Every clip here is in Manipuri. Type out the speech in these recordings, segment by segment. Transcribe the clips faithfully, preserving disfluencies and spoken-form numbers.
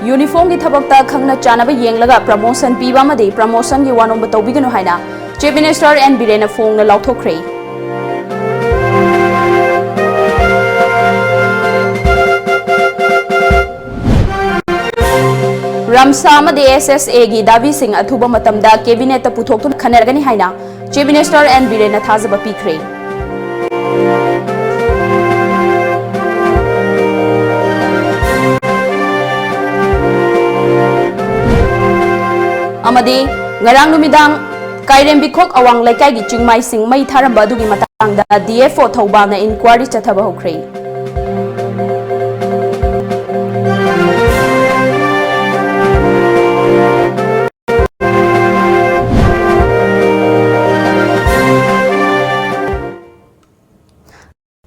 ꯌꯨꯅꯤꯐꯣꯔꯝꯒꯤ ꯊꯕꯛꯇ ꯈꯪꯅ ꯆꯥꯟꯅꯕ ꯌꯦꯡꯂꯒ ꯄ꯭ꯔꯃꯣꯁꯟ ꯄꯤꯕ ꯑꯃꯗꯤ ꯄ꯭ꯔꯃꯣꯁꯟꯒꯤ ꯋꯥꯅꯣꯝꯕ ꯇꯧꯕꯤꯒꯅꯨ ꯍꯥꯏꯅ ꯆꯤꯐ ꯃꯤꯅꯤꯁꯇꯔ ꯑꯦꯟ ꯕꯤꯔꯦꯟꯅ ꯐꯣꯡꯅ ꯂꯥꯎꯊꯣꯛꯈ꯭ꯔꯦ꯫ ꯔꯝꯁꯥ ꯑꯃꯗꯤ ꯑꯦꯁ ꯑꯦꯁ ꯑꯦꯒꯤ ꯗꯥꯕꯤꯁꯤꯡ ꯑꯊꯨꯕ ꯃꯇꯝꯗ ꯀꯦꯕꯤꯅꯦꯠꯇ ꯄꯨꯊꯣꯛꯇꯨꯅ ꯈꯟꯅꯔꯒꯅꯤ ꯍꯥꯏꯅ ꯆꯤꯐ ꯃꯤꯅꯤꯁꯇꯔ ꯑꯦꯟ ꯕꯤꯔꯦꯟꯅ ꯊꯥꯖꯕ ꯄꯤꯈ꯭ꯔꯦ꯫ ꯑꯃꯗꯤ ꯉꯔꯥꯡ ꯅꯨꯃꯤꯗꯥꯡ ꯀꯥꯏꯔꯦꯝꯕꯤꯈꯣꯛ ꯑꯋꯥꯡ ꯂꯩꯀꯥꯏꯒꯤ ꯆꯤꯡꯃꯥꯏꯁꯤꯡ ꯃꯩ ꯊꯥꯔꯝꯕ ꯑꯗꯨꯒꯤ ꯃꯇꯥꯡꯗ ꯗꯤ ꯑꯦꯐ ꯑꯣ ꯊꯧꯕꯥꯜꯅ ꯏꯟꯀ꯭ꯋꯥꯏꯔꯤ ꯆꯠꯊꯕ ꯍꯧꯈ꯭ꯔꯦ꯫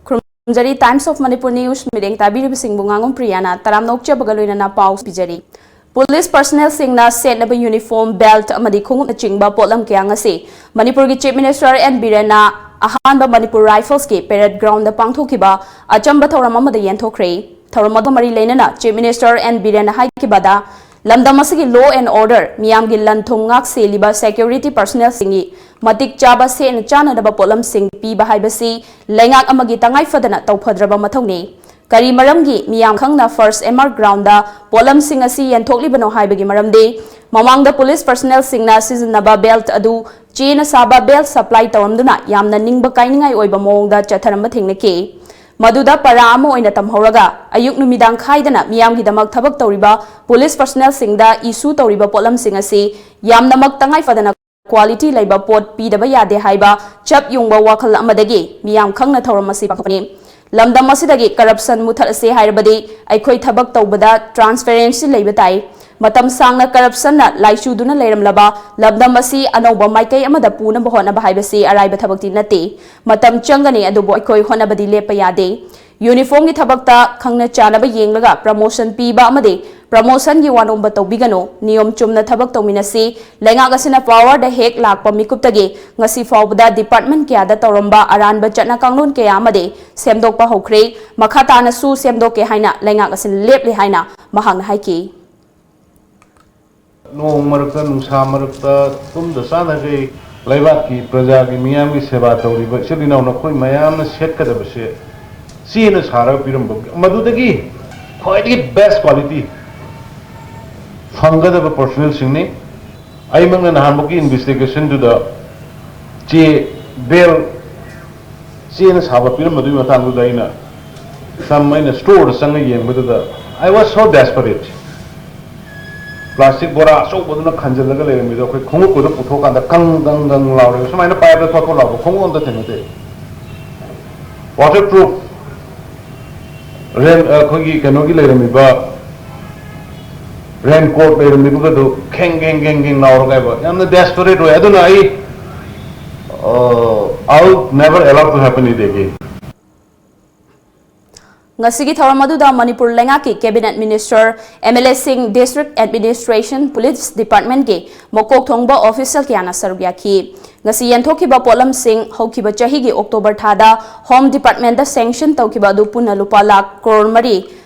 ꯈꯨꯔꯨꯝꯖꯔꯤ꯫ Times of Manipur News ꯃꯤꯠꯌꯦꯡ ꯇꯥꯕꯤꯔꯤꯕꯁꯤꯡꯕꯨ ꯉꯥꯉꯣꯝ ꯄ꯭ꯔꯤꯌꯥꯅ ꯇꯔꯥꯝꯅ ꯑꯣꯛꯆꯕꯒ ꯂꯣꯏꯅꯅ ꯄꯥꯎ ꯄꯤꯖꯔꯤ꯫ ꯄꯨꯂꯤꯁ ꯄꯔꯁꯅꯦꯜꯁꯤꯡꯅ ꯁꯦꯠꯅꯕ ꯌꯨꯅꯤꯐꯣꯔꯝ, ꯕꯦꯜꯠ ꯑꯃꯗꯤ ꯈꯣꯡꯎꯞꯅꯆꯤꯡꯕ ꯄꯣꯠꯂꯝ ꯀꯌꯥ ꯉꯁꯤ ꯃꯅꯤꯄꯨꯔꯒꯤ ꯆꯤꯐ ꯃꯤꯅꯤꯁꯇꯔ ꯑꯦꯟ ꯕꯤꯔꯦꯟꯅ ꯑꯍꯥꯟꯕ ꯃꯅꯤꯄꯨꯔ ꯔꯥꯏꯐꯜꯁꯀꯤ ꯄꯦꯔꯦꯗ ꯒ꯭ꯔꯥꯎꯟꯗ ꯄꯥꯡꯊꯣꯛꯈꯤꯕ ꯑꯆꯝꯕ ꯊꯧꯔꯝ ꯑꯃꯗ ꯌꯦꯟꯊꯣꯛꯈ꯭ꯔꯦ꯫ ꯊꯧꯔꯝ ꯑꯗꯨꯒ ꯃꯔꯤ ꯂꯩꯅꯅ ꯆꯤꯐ ꯃꯤꯅꯤꯁꯇꯔ ꯑꯦꯟ ꯕꯤꯔꯦꯟꯅ ꯍꯥꯏꯈꯤꯕꯗ, ꯂꯝꯗꯝ ꯑꯁꯤꯒꯤ law and order, ꯃꯤꯌꯥꯝꯒꯤ ꯂꯟ ꯊꯨꯝ ꯉꯥꯛ ꯁꯦꯜꯂꯤꯕ ꯁꯦꯀ꯭ꯌꯨꯔꯤꯇꯤ ꯄꯔꯁꯅꯦꯜꯁꯤꯡꯒꯤ ꯃꯇꯤꯛ ꯆꯥꯕ ꯁꯦꯠꯅ ꯆꯥꯅꯅꯕ ꯄꯣꯠꯂꯝꯁꯤꯡ ꯄꯤꯕ ꯍꯥꯏꯕꯁꯤ ꯂꯩꯉꯥꯛ ꯑꯃꯒꯤ ꯇꯉꯥꯏ ꯐꯗꯅ ꯇꯧꯐꯗ꯭ꯔꯕ ꯃꯊꯧꯅꯤ꯫ ꯀꯔꯤ ꯃꯔꯝꯒꯤ ꯃꯤꯌꯥꯝ ꯈꯪꯅ ꯐꯥꯔꯁ ꯑꯦꯝ ꯑꯥꯔ ꯒ꯭ꯔꯥꯎꯟꯗ ꯄꯣꯠꯂꯝꯁꯤꯡ ꯑꯁꯤ ꯌꯦꯟꯊꯣꯛꯂꯤꯕꯅꯣ ꯍꯥꯏꯕꯒꯤ ꯃꯔꯝꯗꯤ, ꯃꯃꯥꯡꯗ ꯄꯨꯂꯤꯁ ꯄꯔꯁꯅꯦꯜꯁꯤꯡꯅ ꯁꯤꯖꯤꯟꯅꯕ ꯕꯦꯜꯠ ꯑꯗꯨ ꯆꯦꯅ ꯁꯥꯕ ꯕꯦꯜꯠ ꯁꯄ꯭ꯂꯥꯏ ꯇꯧꯔꯝꯗꯨꯅ ꯌꯥꯝꯅ ꯅꯤꯡꯕ ꯀꯥꯏꯅꯤꯡꯉꯥꯏ ꯑꯣꯏꯕ ꯃꯑꯣꯡꯗ ꯆꯠꯊꯔꯝꯕ ꯊꯦꯡꯅꯈꯤ꯫ ꯃꯗꯨꯗ ꯄꯔꯥ ꯑꯃ ꯑꯣꯏꯅ ꯇꯝꯍꯧꯔꯒ, ꯑꯌꯨꯛ ꯅꯨꯃꯤꯗꯥꯡ ꯈꯥꯏꯗꯅ ꯃꯤꯌꯥꯝꯒꯤꯗꯃꯛ ꯊꯕꯛ ꯇꯧꯔꯤꯕ ꯄꯨꯂꯤꯁ ꯄꯔꯁꯅꯦꯜꯁꯤꯡꯗ ꯏꯁꯨ ꯇꯧꯔꯤꯕ ꯄꯣꯠꯂꯝꯁꯤꯡ ꯑꯁꯤ ꯌꯥꯝꯅꯃꯛ ꯇꯉꯥꯏ ꯐꯗꯅ ꯀ꯭ꯋꯥꯂꯤꯇꯤ ꯂꯩꯕ ꯄꯣꯠ ꯄꯤꯗꯕ ꯌꯥꯗꯦ ꯍꯥꯏꯕ ꯆꯞ ꯌꯨꯡꯕ ꯋꯥꯈꯜ ꯑꯃꯗꯒꯤ ꯃꯤꯌꯥꯝ ꯈꯪꯅ ꯊꯧꯔꯝ ꯑꯁꯤ ꯄꯥꯡꯊꯣꯛꯄꯅꯤ꯫ ꯂꯝꯗꯝ ꯑꯁꯤꯗꯒꯤ ꯀꯔꯞꯁꯟ ꯃꯨꯊꯠꯂꯁꯦ ꯍꯥꯏꯔꯕꯗꯤ ꯑꯩꯈꯣꯏ ꯊꯕꯛ ꯇꯧꯕꯗ ꯇ꯭ꯔꯥꯟꯁꯄꯦꯔꯦꯟꯁꯤ ꯂꯩꯕ ꯇꯥꯏ꯫ ꯃꯇꯝ ꯁꯥꯡꯅ ꯀꯔꯞꯁꯟꯅ ꯂꯥꯏꯆꯨꯗꯨꯅ ꯂꯩꯔꯝꯂꯕ ꯂꯝꯗꯝ ꯑꯁꯤ ꯑꯅꯧꯕ ꯃꯥꯏꯀꯩ ꯑꯃꯗ ꯄꯨꯅꯕ ꯍꯣꯠꯅꯕ ꯍꯥꯏꯕꯁꯤ ꯑꯔꯥꯏꯕ ꯊꯕꯛꯇꯤ ꯅꯠꯇꯦ꯫ ꯃꯇꯝ ꯆꯪꯒꯅꯤ, ꯑꯗꯨꯕꯨ ꯑꯩꯈꯣꯏ ꯍꯣꯠꯅꯕꯗꯤ ꯂꯦꯞꯄ ꯌꯥꯗꯦ꯫ ꯌꯨꯅꯤꯐꯣꯔꯝꯒꯤ ꯊꯕꯛꯇ ꯈꯪꯅ ꯆꯥꯟꯅꯕ ꯌꯦꯡꯂꯒ ꯄ꯭ꯔꯃꯣꯁꯟ ꯄꯤꯕ ꯑꯃꯗꯤ ꯄ꯭ꯔꯃꯣꯁꯟꯒꯤ ꯋꯥꯅꯣꯝꯕ ꯇꯧꯕꯤꯒꯅꯨ꯫ ꯅꯤꯌꯣꯝ ꯆꯨꯝꯅ ꯊꯕꯛ ꯇꯧꯃꯤꯟꯅꯁꯤ꯫ ꯂꯩꯉꯥꯛ ꯑꯁꯤꯅ ꯄꯥꯋꯔꯗ ꯍꯦꯛ ꯂꯥꯛꯄ ꯃꯤꯀꯨꯞꯇꯒꯤ ꯉꯁꯤ ꯐꯥꯎꯕꯗ ꯗꯤꯄꯥꯔꯠꯃꯦꯟ ꯀꯌꯥꯗ ꯇꯧꯔꯝꯕ ꯑꯔꯥꯟꯕ ꯆꯠꯅ ꯀꯥꯡꯂꯣꯟ ꯀꯌꯥ ꯑꯃꯗꯤ ꯁꯦꯝꯗꯣꯛꯄ ꯍꯧꯈ꯭ꯔꯦ꯫ ꯃꯈꯥ ꯇꯥꯅꯁꯨ ꯁꯦꯝꯗꯣꯛꯀꯦ ꯍꯥꯏꯅ ꯂꯩꯉꯥꯛ ꯑꯁꯤꯅ ꯂꯦꯞꯂꯦ ꯍꯥꯏꯅ ꯃꯍꯥꯛꯅ ꯍꯥꯏꯈꯤ꯫ ꯅꯣꯡ ꯃꯔꯛꯇ, ꯅꯨꯡꯁꯥ ꯃꯔꯛꯇ ꯇꯨꯝꯗ ꯆꯥꯗꯈꯩ ꯂꯩꯕꯥꯛꯀꯤ ꯄ꯭ꯔꯖꯥꯒꯤ ꯃꯤꯌꯥꯝꯒꯤ ꯁꯦꯕꯥ ꯇꯧꯔꯤꯕ ꯏꯆꯤꯜ ꯏꯅꯥꯎ ꯅꯈꯣꯏ ꯃꯌꯥꯝꯅ ꯁꯦꯠꯀꯗꯕꯁꯦ ꯆꯦꯅ ꯁꯥꯔꯒ ꯄꯤꯔꯝꯕ ꯃꯗꯨꯗꯒꯤ ꯈ꯭ꯋꯥꯏꯗꯒꯤ best quality ꯐꯪꯒꯗꯕ ꯄꯔꯁꯣꯅꯦꯜꯁꯤꯡꯅꯤ꯫ ꯑꯩꯃꯛꯅ ꯅꯍꯥꯟꯃꯨꯛꯀꯤ ꯏꯟꯚꯦꯁꯇꯤꯒꯦꯁꯟꯗꯨꯗ ꯆꯦ, ꯕꯦꯜ, ꯆꯦꯅ ꯁꯥꯕ ꯄꯤꯔꯝꯕꯗꯨꯒꯤ ꯃꯇꯥꯡꯗꯨꯗ ꯑꯩꯅ ꯁꯝ ꯑꯩꯅ ꯁ꯭ꯇꯣꯔꯗ ꯆꯪꯉ ꯌꯦꯡꯕꯗꯨꯗ I was so desperate꯫ Plastic ꯕꯣꯔꯥ ꯑꯆꯧꯕꯗꯨꯅ ꯈꯟꯖꯤꯜꯂꯒ ꯂꯩꯔꯝꯃꯤꯗꯣ ꯑꯩꯈꯣꯏ ꯈꯣꯡꯎꯞꯀꯗꯣ ꯄꯨꯊꯣꯛꯀꯥꯟꯗ ꯀꯪ ꯀꯪ ꯀꯪ ꯂꯥꯎꯔꯦꯕ꯫ ꯁꯨꯃꯥꯏꯅ ꯄꯥꯏꯕꯗ ꯊꯣꯠ ꯊꯣꯠ ꯂꯥꯎꯕ ꯈꯣꯡꯎꯞ ꯑꯝꯇ ꯊꯦꯡꯅꯗꯦ꯫ Waterproof ꯔꯦꯟ ꯑꯩꯈꯣꯏꯒꯤ ꯀꯩꯅꯣꯒꯤ ꯂꯩꯔꯝꯃꯤꯕ ꯔꯦꯟ ꯀꯣꯠ ꯂꯩꯔꯝꯃꯤꯕꯒꯗꯨ ꯈꯦꯡ ꯈꯦꯡ ꯈꯦꯡ ꯈꯦꯡ ꯂꯥꯎꯔꯒ ꯍꯥꯏꯕ ꯌꯥꯝꯅ desperate ꯑꯣꯏ꯫ ꯑꯗꯨꯅ ꯑꯩ, uh, I'll never allow to happen it again꯫ ꯉꯁꯤꯒꯤ ꯊꯧꯔꯝ ꯑꯗꯨꯗ ꯃꯅꯤꯄꯨꯔ ꯂꯩꯉꯥꯛꯀꯤ Cabinet Minister, MLAꯁꯤꯡ, District Administration, Police Departmentꯀꯤ ꯃꯀꯣꯛ ꯊꯣꯡꯕ official ꯀꯌꯥꯅ ꯁꯔꯨꯛ ꯌꯥꯈꯤ꯫ ꯉꯁꯤ ꯌꯦꯟꯊꯣꯛꯈꯤꯕ ꯄꯣꯠꯂꯝꯁꯤꯡ ꯍꯧꯈꯤꯕ ꯆꯍꯤꯒꯤ October ꯊꯥꯗ Home Departmentꯇ sanction ꯇꯧꯈꯤꯕ ꯑꯗꯨ ꯄꯨꯟꯅ ꯂꯨꯄꯥ ꯂꯥꯈ ꯀ꯭ꯔꯣꯔ ꯃꯔꯤ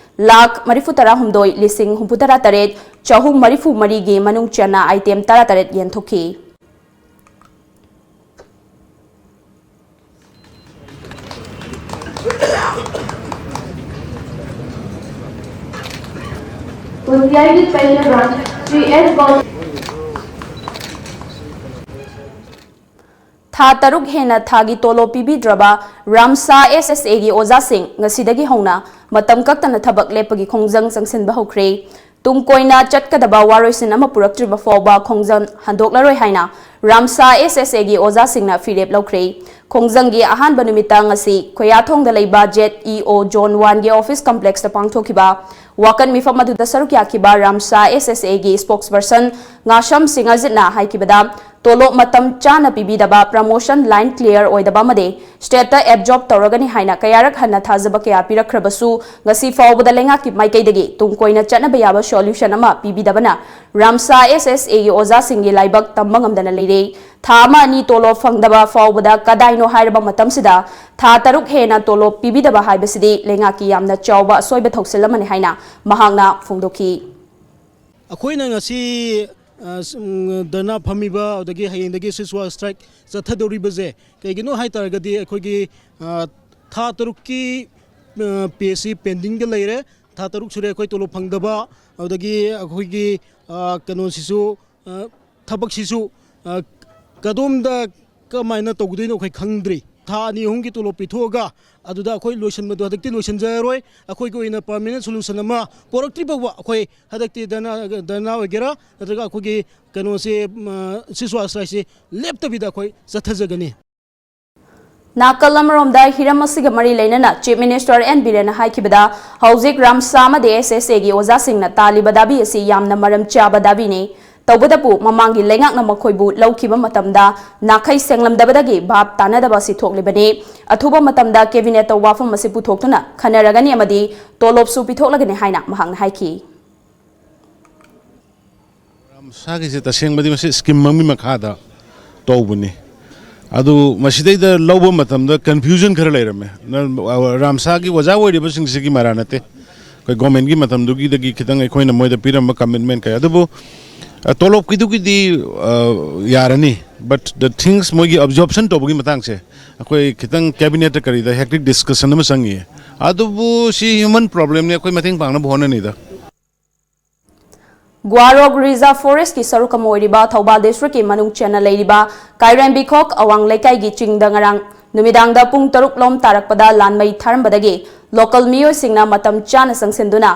ꯂꯥꯈ ꯃꯔꯤꯐꯨ ꯇꯔꯥ ꯍꯨꯝꯗꯣꯏ ꯂꯤꯁꯤꯡ ꯍꯨꯝꯐꯨ ꯇꯔꯥ ꯇꯔꯦꯠ ꯆꯍꯨꯝ ꯃꯔꯤꯐꯨ ꯃꯔꯤꯒꯤ ꯃꯅꯨꯡ ꯆꯟꯅ item ꯇꯔꯥ ꯇꯔꯦꯠ ꯌꯦꯟꯊꯣꯛꯈꯤ꯫ ꯊꯥ ꯇꯔꯨꯛ ꯍꯦꯟꯅ ꯊꯥꯒꯤ ꯇꯣꯂꯣꯞ ꯄꯤꯕꯤꯗ꯭ꯔꯕ ꯔꯥꯝꯁꯥ SSAꯒꯤ ꯑꯣꯖꯥꯁꯤꯡ ꯉꯁꯤꯗꯒꯤ ꯍꯧꯅ ꯃꯇꯝ ꯀꯛꯇꯅ ꯊꯕꯛ ꯂꯦꯞꯄꯒꯤ ꯈꯣꯡꯖꯪ ꯆꯪꯁꯤꯟꯕ ꯍꯧꯈ꯭ꯔꯦ꯫ ꯇꯨꯡ ꯀꯣꯏꯅ ꯆꯠꯀꯗꯕ ꯋꯥꯔꯣꯏꯁꯤꯟ ꯑꯃ ꯄꯨꯔꯛꯇ꯭ꯔꯤꯕ ꯐꯥꯎꯕ ꯈꯣꯡꯖꯪ ꯍꯟꯗꯣꯛꯂꯔꯣꯏ ꯍꯥꯏꯅ ꯔꯥꯝꯁꯥ SSAꯒꯤ ꯑꯣꯖꯥꯁꯤꯡꯅ ꯐꯤꯔꯦꯞ ꯂꯧꯈ꯭ꯔꯦ꯫ ꯈꯣꯡꯖꯪꯒꯤ ꯑꯍꯥꯟꯕ ꯅꯨꯃꯤꯠꯇ ꯉꯁꯤ ꯈꯣꯌꯥꯊꯣꯡꯗ ꯂꯩꯕ ZEO Zone Oneꯒꯤ office complexꯇ ꯄꯥꯡꯊꯣꯛꯈꯤꯕ ꯋꯥꯀꯠ ꯃꯤꯐꯝ ꯑꯗꯨꯗ ꯁꯔꯨꯛ ꯌꯥꯈꯤꯕ ꯔꯥꯝꯁꯥ SSAꯒꯤ spokesperson ꯉꯥꯁꯝ ꯁꯤꯡ ꯑꯖꯤꯠꯅ ꯍꯥꯏꯈꯤꯕꯗ, ꯇꯣꯂꯣꯞ ꯃꯇꯝ ꯆꯥꯅ ꯄꯤꯕꯤꯗꯕ, promotion line clear ꯑꯣꯏꯗꯕ ꯑꯃꯗꯤ stateꯇ absorb ꯇꯧꯔꯒꯅꯤ ꯍꯥꯏꯅ ꯀꯌꯥꯔꯛ ꯍꯟꯅ ꯊꯥꯖꯕ ꯀꯌꯥ ꯄꯤꯔꯛꯈ꯭ꯔꯕꯁꯨ ꯉꯁꯤ ꯐꯥꯎꯕꯗ ꯂꯩꯉꯥꯛꯀꯤ ꯃꯥꯏꯀꯩꯗꯒꯤ ꯇꯨꯡ ꯀꯣꯏꯅ ꯆꯠꯅꯕ ꯌꯥꯕ solution ꯑꯃ ꯄꯤꯕꯤꯗꯕꯅ ꯔꯥꯝꯁꯥ SSAꯒꯤ ꯑꯣꯖꯥꯁꯤꯡꯒꯤ ꯂꯥꯏꯕꯛ ꯇꯝꯕ ꯉꯝꯗꯅ ꯂꯩꯔꯦ꯫ ꯊꯥ ꯑꯃ ꯑꯅꯤ ꯇꯣꯂꯣꯞ ꯐꯪꯗꯕ ꯐꯥꯎꯕꯗ ꯀꯗꯥꯏꯅꯣ ꯍꯥꯏꯔꯕ ꯃꯇꯝꯁꯤꯗ ꯊꯥ ꯇꯔꯨꯛ ꯍꯦꯟꯅ ꯇꯣꯂꯣꯞ ꯄꯤꯕꯤꯗꯕ ꯍꯥꯏꯕꯁꯤꯗꯤ ꯂꯩꯉꯥꯛꯀꯤ ꯌꯥꯝꯅ ꯆꯥꯎꯕ ꯑꯁꯣꯏꯕ ꯊꯧꯁꯤꯜ ꯑꯃꯅꯤ ꯍꯥꯏꯅ ꯃꯍꯥꯛꯅ ꯐꯣꯡꯗꯣꯛꯈꯤ꯫ ꯑꯩꯈꯣꯏꯅ ꯉꯁꯤ, ꯑ, ꯁ-, ꯎꯝ, ꯙꯔꯅꯥ ꯐꯝꯃꯤꯕ, ꯑꯗꯒꯤ ꯍꯌꯦꯡꯗꯒꯤ ꯁꯤꯁꯋꯥ ꯁ꯭ꯇ꯭ꯔꯥꯏꯛ ꯆꯠꯊꯗꯧꯔꯤꯕꯁꯦ ꯀꯩꯒꯤꯅꯣ ꯍꯥꯏ ꯇꯥꯔꯒꯗꯤ ꯑꯩꯈꯣꯏꯒꯤ, ꯑ, ꯊꯥ ꯇꯔꯨꯛꯀꯤ, ꯑ, ꯄꯦꯁꯤ ꯄꯦꯟꯗꯤꯡꯗ ꯂꯩꯔꯦ꯫ ꯊꯥ ꯇꯔꯨꯛ ꯁꯨꯔꯦ ꯑꯩꯈꯣꯏ ꯇꯣꯂꯣꯞ ꯐꯪꯗꯕ, ꯑꯗꯒꯤ ꯑꯩꯈꯣꯏꯒꯤ, ꯑ, ꯀꯩꯅꯣꯁꯤꯁꯨ, ꯑ, ꯊꯕꯛꯁꯤꯁꯨ, ꯑ, ꯀꯗꯣꯝꯗ ꯀꯃꯥꯏꯅ ꯇꯧꯒꯗꯣꯏꯅꯣ ꯑꯩꯈꯣꯏ ꯈꯪꯗ꯭ꯔꯤ꯫ ꯊꯥ ꯑꯅꯤ ꯑꯍꯨꯝꯒꯤ ꯇꯣꯂꯣꯞ ꯄꯤꯊꯣꯛꯑꯒ ꯑꯗꯨꯗ ꯑꯩꯈꯣꯏ ꯂꯣꯏꯁꯤꯟꯕꯗꯣ ꯍꯟꯗꯛꯇꯤ ꯂꯣꯏꯁꯤꯟꯖꯔꯔꯣꯏ꯫ ꯑꯩꯈꯣꯏꯒꯤ ꯑꯣꯏꯅ permanent solution ꯑꯃ ꯄꯣꯔꯛꯇ꯭ꯔꯤ ꯐꯥꯎꯕ ꯑꯩꯈꯣꯏ ꯍꯟꯗꯛꯇꯤ ꯙꯔꯅꯥ, ꯙꯔꯅꯥ ꯑꯣꯏꯒꯦꯔꯥ ꯅꯠꯇ꯭ꯔꯒ ꯑꯩꯈꯣꯏꯒꯤ ꯀꯩꯅꯣꯁꯤ, ꯎꯝ, ꯁꯤꯁꯋꯥ ꯁ꯭ꯇ꯭ꯔꯥꯏꯛꯁꯤ ꯂꯦꯞꯇꯕꯤꯗ ꯑꯩꯈꯣꯏ ꯆꯠꯊꯖꯒꯅꯤ꯫ ꯅꯥꯀꯜ ꯑꯃꯔꯣꯝꯗ ꯍꯤꯔꯝ ꯑꯁꯤꯒ ꯃꯔꯤ ꯂꯩꯅꯅ Chief Minister ꯑꯦꯟ ꯕꯤꯔꯦꯟꯅ ꯍꯥꯏꯈꯤꯕꯗ, ꯍꯧꯖꯤꯛ ꯔꯥꯝꯁꯥ ꯑꯃꯗꯤ S S A ꯒꯤ ꯑꯣꯖꯥꯁꯤꯡꯅ ꯇꯥꯜꯂꯤꯕ ꯗꯥꯕꯤ ꯑꯁꯤ ꯌꯥꯝꯅ ꯃꯔꯝ ꯆꯥꯕ ꯗꯥꯕꯤꯅꯤ꯫ ꯇꯧꯕꯇꯕꯨ ꯃꯃꯥꯡꯒꯤ ꯂꯩꯉꯥꯛꯅ ꯃꯈꯣꯏꯕꯨ ꯂꯧꯈꯤꯕ ꯃꯇꯝꯗ ꯅꯥꯈꯩ ꯁꯦꯡꯂꯝꯗꯕꯗꯒꯤ ꯚꯥꯞ ꯇꯥꯅꯗꯕ ꯑꯁꯤ ꯊꯣꯛꯂꯤꯕꯅꯤ꯫ ꯑꯊꯨꯕ ꯃꯇꯝꯗ ꯀꯦꯕꯤꯅꯦꯠꯇ ꯋꯥꯐꯝ ꯑꯁꯤ ꯄꯨꯊꯣꯛꯇꯨꯅ ꯈꯟꯅꯔꯒꯅꯤ ꯑꯃꯗꯤ ꯇꯣꯂꯣꯞꯁꯨ ꯄꯤꯊꯣꯛꯂꯒꯅꯤ ꯍꯥꯏꯅ ꯃꯍꯥꯛꯅ ꯍꯥꯏꯈꯤ꯫ ꯔꯥꯝꯁꯥꯒꯤꯁꯦ ꯇꯁꯦꯡꯕꯗꯤ ꯃꯁꯤ ꯁ꯭ꯀꯤꯝ ꯑꯃꯒꯤ ꯃꯈꯥꯗ ꯇꯧꯕꯅꯤ꯫ ꯑꯗꯨ ꯃꯁꯤꯗꯩꯗ ꯂꯧꯕ ꯃꯇꯝꯗ ꯀꯟꯐ꯭ꯌꯨꯖꯟ ꯈꯔ ꯂꯩꯔꯝꯃꯦ꯫ ꯅ-, ꯔꯥꯝꯁꯥꯒꯤ ꯑꯣꯖꯥ ꯑꯣꯏꯔꯤꯕꯁꯤꯡꯁꯤꯒꯤ ꯃꯔꯥ ꯅꯠꯇꯦ꯫ ꯑꯩꯈꯣꯏ ꯒꯣꯔꯃꯦꯟꯒꯤ ꯃꯇꯝꯗꯨꯒꯤꯗꯒꯤ ꯈꯤꯇꯪ ꯑꯩꯈꯣꯏꯅ ꯃꯣꯏꯗ ꯄꯤꯔꯝꯕ ꯀꯃꯤꯠꯃꯦꯟ ꯀꯌꯥ꯫ ꯑꯗꯨꯕꯨ, ꯑ, ꯇꯣꯂꯣꯞꯀꯤꯗꯨꯒꯤꯗꯤ, ꯑ, ꯌꯥꯔꯅꯤ꯫ But the things ꯃꯣꯏꯒꯤ ꯑꯦꯕꯖꯣꯔꯞꯁꯟ ꯇꯧꯕꯒꯤ ꯃꯇꯥꯡꯁꯦ ꯑꯩꯈꯣꯏ ꯈꯤꯇꯪ ꯀꯦꯕꯤꯅꯦꯠꯇ ꯀꯔꯤꯗ ꯍꯦꯛꯇꯤꯛ ꯗꯤꯁꯀꯁꯟ ꯑꯃ ꯆꯪꯉꯤꯌꯦ꯫ ꯑꯗꯨꯕꯨ ꯁꯤ ꯍ꯭ꯌꯨꯃꯟ ꯄ꯭ꯔꯣꯕ꯭ꯂꯦꯝꯅꯤ, ꯑꯩꯈꯣꯏ ꯃꯇꯦꯡ ꯄꯥꯡꯅꯕ ꯍꯣꯠꯅꯅꯤꯗ꯫ ꯒ꯭ꯋꯥꯔꯣꯛ ꯔꯤꯖꯥꯔꯚ ꯐꯣꯔꯦꯁ꯭ꯠꯀꯤ ꯁꯔꯨꯛ ꯑꯃ ꯑꯣꯏꯔꯤꯕ ꯊꯧꯕꯥꯜ ꯗꯤꯁꯇ꯭ꯔꯤꯛꯀꯤ ꯃꯅꯨꯡ ꯆꯟꯅ ꯂꯩꯔꯤꯕ ꯀꯥꯏꯔꯦꯝꯕꯤꯈꯣꯛ ꯑꯋꯥꯡ ꯂꯩꯀꯥꯏꯒꯤ ꯆꯤꯡꯗ ꯉꯔꯥꯡ ꯅꯨꯃꯤꯗꯥꯡꯗ ꯄꯨꯡ ꯇꯔꯨꯛ ꯂꯣꯝ ꯇꯥꯔꯛꯄꯗ ꯂꯥꯟꯃꯩ ꯊꯥꯔꯝꯕꯗꯒꯤ ꯂꯣꯀꯦꯜ ꯃꯤꯑꯣꯏꯁꯤꯡꯅ ꯃꯇꯝ ꯆꯥꯅ ꯆꯪꯁꯤꯟꯗꯨꯅ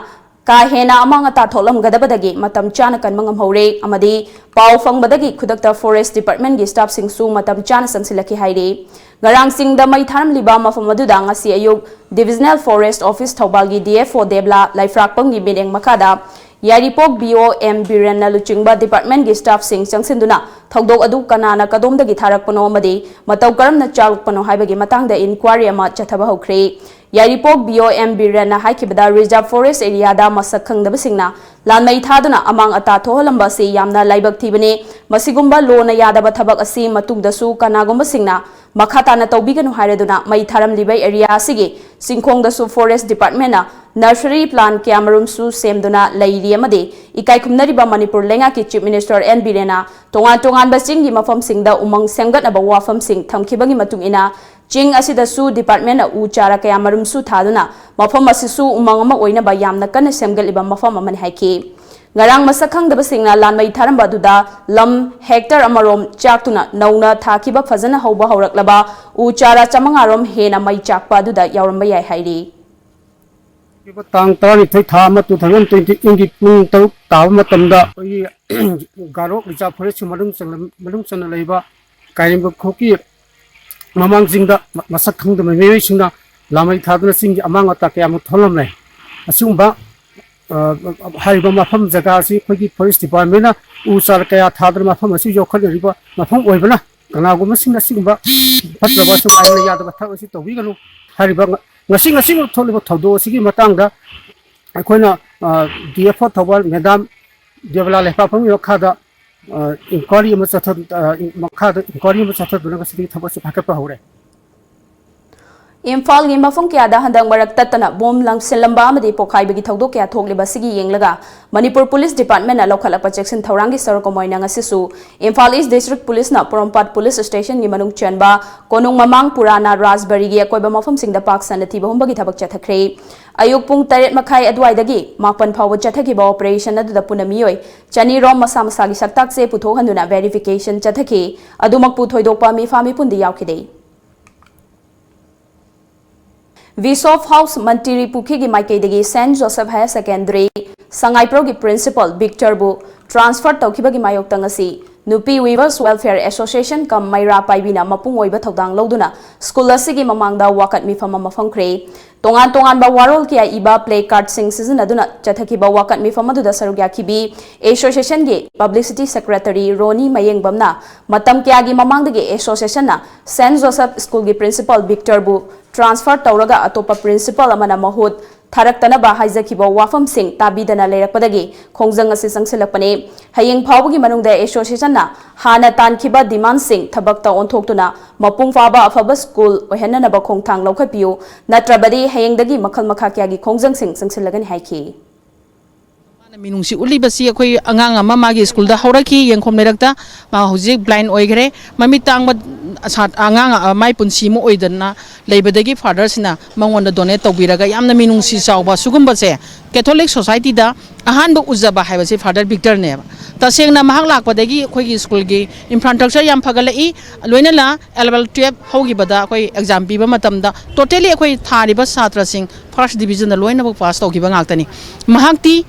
ꯀꯥ ꯍꯦꯟꯅ ꯑꯃꯥꯡ ꯑꯇꯥ ꯊꯣꯛꯂꯝꯒꯗꯕꯗꯒꯤ ꯃꯇꯝ ꯆꯥꯅ ꯀꯟꯕ ꯉꯝꯍꯧꯔꯦ ꯑꯃꯗꯤ ꯄꯥꯎ ꯐꯪꯕꯗꯒꯤ ꯈꯨꯗꯛꯇ ꯐꯣꯔꯦꯁ꯭ꯠ ꯗꯤꯄꯥꯔꯠꯃꯦꯟꯠꯀꯤ ꯁ꯭ꯇꯥꯐꯁꯤꯡꯁꯨ ꯃꯇꯝ ꯆꯥꯅ ꯆꯪꯁꯤꯜꯂꯛꯈꯤ ꯍꯥꯏꯔꯤ꯫ ꯉꯔꯥꯡ ꯆꯤꯡꯗ ꯃꯩ ꯊꯥꯔꯝꯂꯤꯕ ꯃꯐꯝ ꯑꯗꯨꯗ ꯉꯁꯤ ꯑꯌꯨꯛ ꯗꯤꯕꯤꯖꯅꯦꯜ ꯐꯣꯔꯦꯁ꯭ꯠ ꯑꯣꯐꯤꯁ ꯊꯧꯕꯥꯜꯒꯤ D F O ꯗꯦꯕꯂꯥ ꯂꯩꯐ꯭ꯔꯥꯛꯄꯝꯒꯤ ꯃꯤꯠꯌꯦꯡ ꯃꯈꯥꯗ ꯌꯥꯏꯔꯤꯄꯣꯛ B O M ꯕꯤꯔꯦꯟꯅ ꯂꯨꯆꯤꯡꯕ department ꯀꯤ staff ꯁꯤꯡ ꯆꯪꯁꯤꯟꯗꯨꯅ ꯊꯧꯗꯣꯛ ꯑꯗꯨ ꯀꯅꯥꯅ ꯀꯗꯣꯝꯗꯒꯤ ꯊꯥꯔꯛꯄꯅꯣ ꯑꯃꯗꯤ ꯃꯇꯧ ꯀꯔꯝꯅ ꯆꯥꯂꯛꯄꯅꯣ ꯍꯥꯏꯕꯒꯤ ꯃꯇꯥꯡꯗ inquiry ꯑꯃ ꯆꯠꯊꯕ ꯍꯧꯈ꯭ꯔꯦ꯫ ꯌꯥꯏꯔꯤꯄꯣꯛ B O M ꯕꯤꯔꯦꯟꯅ ꯍꯥꯏꯈꯤꯕꯗ, reserve forest area ꯗ ꯃꯁꯛ ꯈꯪꯗꯕꯁꯤꯡꯅ ꯂꯥꯟꯃꯩ ꯊꯥꯗꯨꯅ ꯑꯃꯥꯡ ꯑꯇꯥ ꯊꯣꯛꯍꯜꯂꯝꯕ ꯑꯁꯤ ꯌꯥꯝꯅ ꯂꯥꯏꯕꯛ ꯊꯤꯕꯅꯤ꯫ ꯃꯁꯤꯒꯨꯝꯕ ꯂꯣꯅ ꯌꯥꯗꯕ ꯊꯕꯛ ꯑꯁꯤ ꯃꯇꯨꯡꯗꯁꯨ ꯀꯅꯥꯒꯨꯝꯕꯁꯤꯡꯅ ꯃꯈꯥ ꯇꯥꯅ ꯇꯧꯕꯤꯒꯅꯨ ꯍꯥꯏꯔꯗꯨꯅ ꯃꯩ ꯊꯥꯔꯝꯂꯤꯕ area ꯑꯁꯤꯒꯤ ꯆꯤꯡꯈꯣꯡꯗꯁꯨ forest department ꯅ nursery plan ꯀꯌꯥꯃꯔꯨꯝꯁꯨ ꯁꯦꯝꯗꯨꯅ ꯂꯩꯔꯤ ꯑꯃꯗꯤ ꯏꯀꯥꯏ ꯈꯨꯝꯅꯔꯤꯕ ꯃꯅꯤꯄꯨꯔ ꯂꯩꯉꯥꯛꯀꯤ Chief Minister N ꯕꯤꯔꯦꯟꯅ ꯇꯣꯉꯥꯟ ꯇꯣꯉꯥꯟꯕ ꯆꯤꯡꯒꯤ ꯃꯐꯝꯁꯤꯡꯗ ꯎꯃꯪ ꯁꯦꯝꯒꯠꯅꯕ ꯋꯥꯐꯝꯁꯤꯡ ꯊꯝꯈꯤꯕꯒꯤ ꯃꯇꯨꯡ ꯏꯟꯅ ꯆꯤꯡ ꯑꯁꯤꯗꯁꯨ department ꯅ ꯎ ꯆꯥꯔꯥ ꯀꯌꯥꯃꯔꯨꯝꯁꯨ ꯊꯥꯗꯨꯅ ꯃꯐꯝ ꯑꯁꯤꯁꯨ ꯎꯃꯪ ꯑꯃ ꯑꯣꯏꯅꯕ ꯌꯥꯝꯅ ꯀꯟꯅ ꯁꯦꯝꯒꯠꯂꯤꯕ ꯃꯐꯝ ꯑꯃꯅꯤ ꯍꯥꯏꯈꯤ꯫ ꯉꯔꯥꯡ ꯃꯁꯛ ꯈꯪꯗꯕꯁꯤꯡꯅ ꯂꯥꯟꯃꯩ ꯊꯥꯔꯝꯕ ꯑꯗꯨꯗ ꯂꯝ hectare ꯑꯃꯔꯣꯝ ꯆꯥꯛꯇꯨꯅ ꯅꯧꯅ ꯊꯥꯈꯤꯕ ꯐꯖꯅ ꯍꯧꯕ ꯍꯧꯔꯛꯂꯕ ꯎ ꯆꯥꯔꯥ ꯆꯥꯃꯉꯥ ꯔꯣꯝ ꯍꯦꯟꯅ ꯃꯩ ꯆꯥꯛꯄ ꯑꯗꯨꯗ ꯌꯥꯎꯔꯝꯕ ꯌꯥꯏ ꯍꯥꯏꯔꯤ꯫ ꯇꯥꯡ ꯇꯔꯥꯅꯤꯊꯣꯏ ꯊꯥ ꯑꯃ two thousand twenty ꯏꯪꯒꯤ ꯄꯨꯡ ꯇꯔꯨꯛ ꯇꯥꯕ ꯃꯇꯝꯗ ꯑꯩꯈꯣꯏꯒꯤ ꯒꯥꯔꯣ reserve forest ꯀꯤ ꯃꯅꯨꯡ ꯆꯟꯅ, ꯃꯅꯨꯡ ꯆꯟꯅ ꯂꯩꯕ ꯀꯥꯏꯔꯦꯝꯕ ꯈꯣꯛꯀꯤ ꯃꯃꯥꯡꯁꯤꯡꯗ ꯃ-, ꯃꯁꯛ ꯈꯪꯗꯕ ꯃꯤꯑꯣꯏꯁꯤꯡꯅ ꯂꯥꯃꯩ ꯊꯥꯗꯨꯅ ꯆꯤꯡꯒꯤ ꯑꯃꯥꯡ ꯑꯇꯥ ꯀꯌꯥ ꯑꯃ ꯊꯣꯛꯍꯜꯂꯝꯃꯦ꯫ ꯑꯁꯤꯒꯨꯝꯕ, ꯑ, ꯍꯥꯏꯔꯤꯕ ꯃꯐꯝ ꯖꯒꯥ ꯑꯁꯤ ꯑꯩꯈꯣꯏꯒꯤ forest department ꯅ ꯎ ꯆꯥꯔ ꯀꯌꯥ ꯊꯥꯗꯨꯅ ꯃꯐꯝ ꯑꯁꯤ ꯌꯣꯛꯈꯠꯅꯔꯤꯕ ꯃꯐꯝ ꯑꯣꯏꯕꯅ ꯀꯅꯥꯒꯨꯝꯕꯁꯤꯡꯅ ꯑꯁꯤꯒꯨꯝꯕ ꯐꯠꯇ꯭ꯔꯕ ꯑꯁꯨꯝ ꯌꯥꯗꯕ ꯊꯕꯛ ꯑꯁꯤ ꯇꯧꯕꯤꯒꯅꯨ꯫ ꯍꯥꯏꯔꯤꯕ ꯉ-, ꯉꯁꯤ, ꯉꯁꯤꯃꯛ ꯊꯣꯛꯂꯤꯕ ꯊꯧꯗꯣꯛ ꯑꯁꯤꯒꯤ ꯃꯇꯥꯡꯗ ꯑꯩꯈꯣꯏꯅ, ꯑ, D F O Thoubal madam ꯗꯦꯕꯂꯥ ꯂꯩꯄꯥꯛꯐꯝꯒꯤ ꯃꯈꯥꯗ, ꯑ, inquiry ꯑꯃ ꯆꯠꯊ-, ꯑ, ꯃꯈꯥꯗ inquiry ꯑꯃ ꯆꯠꯊꯗꯨꯅ ꯉꯁꯤꯗꯒꯤ ꯊꯕꯛ ꯑꯁꯤ ꯄꯥꯏꯈꯠꯄ ꯍꯧꯔꯦ꯫ ꯏꯝꯐꯥꯜꯒꯤ ꯃꯐꯝ ꯀꯌꯥꯗ ꯍꯟꯗꯛ ꯃꯔꯛ ꯇꯠꯇꯅ ꯕꯣꯝ ꯂꯪꯁꯤꯜꯂꯝꯕ ꯑꯃꯗꯤ ꯄꯣꯈꯥꯏꯕꯒꯤ ꯊꯧꯗꯣꯛ ꯀꯌꯥ ꯊꯣꯛꯂꯤꯕ ꯑꯁꯤꯒꯤ ꯌꯦꯡꯂꯒ ꯃꯅꯤꯄꯨꯔ Police Department ꯅ ꯂꯧꯈꯠꯂꯛꯄ ꯆꯦꯛꯁꯤꯟ ꯊꯧꯔꯥꯡꯒꯤ ꯁꯔꯨꯛ ꯑꯃ ꯑꯣꯏꯅ ꯉꯁꯤꯁꯨ ꯏꯝꯐꯥꯜ East District Police ꯅ ꯄꯣꯔꯣꯝꯄꯥꯠ Police Station ꯒꯤ ꯃꯅꯨꯡ ꯆꯟꯕ ꯀꯣꯅꯨꯡ ꯃꯃꯥꯡ ꯄꯨꯔꯥꯅꯥ ꯔꯥꯖꯕꯔꯤꯒꯤ ꯑꯀꯣꯏꯕ ꯃꯐꯝꯁꯤꯡꯗ ꯄꯥꯛ ꯁꯟꯅ ꯊꯤꯕ ꯍꯨꯝꯕꯒꯤ ꯊꯕꯛ ꯆꯠꯊꯈ꯭ꯔꯦ꯫ ꯑꯌꯨꯛ ꯄꯨꯡ ꯇꯔꯦꯠ ꯃꯈꯥꯏ ꯑꯗꯨꯋꯥꯏꯗꯒꯤ ꯃꯥꯄꯟ ꯐꯥꯎꯕ ꯆꯠꯊꯈꯤꯕ operation ꯑꯗꯨꯗ ꯄꯨꯟꯅ ꯃꯤꯑꯣꯏ ꯆꯅꯤ ꯔꯣꯝ ꯃꯁꯥ ꯃꯁꯥꯒꯤ ꯁꯛꯇꯥꯛꯁꯦ ꯄꯨꯊꯣꯛꯍꯟꯗꯨꯅ verification ꯆꯠꯊꯈꯤ꯫ ꯑꯗꯨꯃꯛꯄꯨ ꯊꯣꯏꯗꯣꯛꯄ ꯃꯤꯐꯥ ꯃꯤꯄꯨꯟꯗꯤ ꯌꯥꯎꯈꯤꯗꯦ꯫ ꯕꯤꯁꯣꯞ ꯍꯥꯎꯁ ꯃꯟꯇꯤꯔꯤ ꯄꯨꯈ꯭ꯔꯤꯒꯤ ꯃꯥꯏꯀꯩꯗꯒꯤ Saint Joseph Higher Secondary ꯁꯉꯥꯏꯄ꯭ꯔꯧꯒꯤ principal Victor ꯕꯨ transfer ꯇꯧꯈꯤꯕꯒꯤ ꯃꯥꯌꯣꯛꯇ ꯉꯁꯤ ꯅꯨꯄꯤ Weavers Welfare Association ꯀꯝ ꯃꯩꯔꯥ ꯄꯥꯏꯕꯤꯅ ꯃꯄꯨꯡ ꯑꯣꯏꯕ ꯊꯧꯗꯥꯡ ꯂꯧꯗꯨꯅ ꯁ꯭ꯀꯨꯜ ꯑꯁꯤꯒꯤ ꯃꯃꯥꯡꯗ ꯋꯥꯀꯠ ꯃꯤꯐꯝ ꯑꯃ ꯐꯝꯈ꯭ꯔꯦ꯫ ꯇꯣꯉꯥꯟ ꯇꯣꯉꯥꯟꯕ ꯋꯥꯔꯣꯜ ꯀꯌꯥ ꯏꯕ ꯄ꯭ꯂꯦ ꯀꯥꯔꯗꯁꯤꯡ ꯁꯤꯖꯤꯟꯅꯗꯨꯅ ꯆꯠꯊꯈꯤꯕ ꯋꯥꯀꯠ ꯃꯤꯐꯝ ꯑꯗꯨꯗ ꯁꯔꯨꯛ ꯌꯥꯈꯤꯕꯤ ꯑꯦꯁꯣꯁꯤꯌꯦꯁꯟꯒꯤ ꯄꯕ꯭ꯂꯤꯁꯤꯇꯤ ꯁꯦꯀ꯭ꯔꯦꯇꯔꯤ ꯔꯣꯅꯤ ꯃꯌꯦꯡꯕꯝꯅ ꯃꯇꯝ ꯀꯌꯥꯒꯤ ꯃꯃꯥꯡꯗꯒꯤ ꯑꯦꯁꯣꯁꯤꯌꯦꯁꯟꯅ ꯁꯦꯟꯠ ꯖꯣꯁꯦꯐ ꯁ꯭ꯀꯨꯜꯒꯤ ꯄ꯭ꯔꯤꯟꯁꯤꯄꯥꯜ ꯚꯤꯛꯇꯔꯕꯨ ꯇ꯭ꯔꯥꯟꯁꯐꯔ ꯇꯧꯔꯒ ꯑꯇꯣꯞꯄ ꯄ꯭ꯔꯤꯟꯁꯤꯄꯥꯜ ꯑꯃꯅ ꯃꯍꯨꯠ ꯊꯥꯔꯛꯇꯅꯕ ꯍꯥꯏꯖꯈꯤꯕ ꯋꯥꯐꯝꯁꯤꯡ ꯇꯥꯕꯤꯗꯅ ꯂꯩꯔꯛꯄꯗꯒꯤ ꯈꯣꯡꯖꯪ ꯑꯁꯤ ꯆꯪꯁꯤꯜꯂꯛꯄꯅꯤ꯫ ꯍꯌꯦꯡ ꯐꯥꯎꯕꯒꯤ ꯃꯅꯨꯡꯗ ꯑꯦꯁꯣꯁꯤꯌꯦꯁꯟꯅ ꯍꯥꯟꯅ ꯇꯥꯟꯈꯤꯕ ꯗꯤꯃꯥꯟꯁꯤꯡ ꯊꯕꯛꯇ ꯑꯣꯟꯊꯣꯛꯇꯨꯅ ꯃꯄꯨꯡ ꯐꯥꯕ ꯑꯐꯕ ꯁ꯭ꯀꯨꯜ ꯑꯣꯏꯍꯟꯅꯅꯕ ꯈꯣꯡꯊꯥꯡ ꯂꯧꯈꯠꯄꯤꯌꯨ, ꯅꯠꯇ꯭ꯔꯕꯗꯤ ꯍꯌꯦꯡꯗꯒꯤ ꯃꯈꯜ ꯃꯈꯥ ꯀꯌꯥꯒꯤ ꯈꯣꯡꯖꯪꯁꯤꯡ ꯆꯪꯁꯤꯜꯂꯒꯅꯤ ꯍꯥꯏꯈꯤ꯫ ꯃꯥꯅ ꯃꯤꯅꯨꯡꯁꯤ ꯎꯠꯂꯤꯕꯁꯤ ꯑꯩꯈꯣꯏ ꯑꯉꯥꯡ ꯑꯃ ꯃꯥꯒꯤ ꯁ꯭ꯀꯨꯜꯗ ꯍꯧꯔꯛꯈꯤ, ꯌꯦꯡꯈꯣꯝ ꯂꯩꯔꯛꯇ꯫ ꯃꯥ ꯍꯧꯖꯤꯛ ꯕ꯭ꯂꯥꯏꯟ ꯑꯣꯏꯈ꯭ꯔꯦ꯫ ꯃꯃꯤꯠ ꯇꯥꯡꯕ ꯁꯥꯠ-, ꯑꯉꯥꯡ ꯑ, ꯃꯥꯏ ꯄꯨꯟꯁꯤ ꯑꯃ ꯑꯣꯏꯗꯅ ꯂꯩꯕꯗꯒꯤ ꯐꯥꯗꯔꯁꯤꯅ ꯃꯉꯣꯟꯗ ꯗꯣꯅꯦꯠ ꯇꯧꯕꯤꯔꯒ ꯌꯥꯝꯅ ꯃꯤꯅꯨꯡꯁꯤ ꯆꯥꯎꯕ ꯁꯤꯒꯨꯝꯕꯁꯦ ꯀꯦꯊꯣꯂꯤꯛ ꯁꯣꯁꯥꯏꯇꯤꯗ ꯑꯍꯥꯟꯕ ꯎꯖꯕ ꯍꯥꯏꯕꯁꯤ ꯐꯥꯗꯔ ꯚꯤꯛꯇꯔꯅꯦꯕ꯫ ꯇꯁꯦꯡꯅ ꯃꯍꯥꯛ ꯂꯥꯛꯄꯗꯒꯤ ꯑꯩꯈꯣꯏꯒꯤ ꯁ꯭ꯀꯨꯜꯒꯤ ꯏꯟꯐ꯭ꯔꯥꯁ꯭ꯇ꯭ꯔꯛꯆꯔ ꯌꯥꯝ ꯐꯒꯠꯂꯛꯏ꯫ ꯂꯣꯏꯅꯅ ꯑꯦꯂꯦꯚꯦꯜ ꯇꯨꯌꯦꯜꯞ ꯍꯧꯈꯤꯕꯗ ꯑꯩꯈꯣꯏ ꯑꯦꯛꯖꯥꯝ ꯄꯤꯕ ꯃꯇꯝꯗ ꯇꯣꯇꯦꯂꯤ ꯑꯩꯈꯣꯏ ꯊꯥꯔꯤꯕ ꯁꯥꯇ꯭ꯔꯁꯤꯡ ꯐꯥꯔꯁ ꯗꯤꯕꯤꯖꯟꯗ ꯂꯣꯏꯅꯃꯛ ꯄꯥꯁ ꯇꯧꯈꯤꯕ ꯉꯥꯛꯇꯅꯤ꯫ ꯃꯍꯥꯛꯇꯤ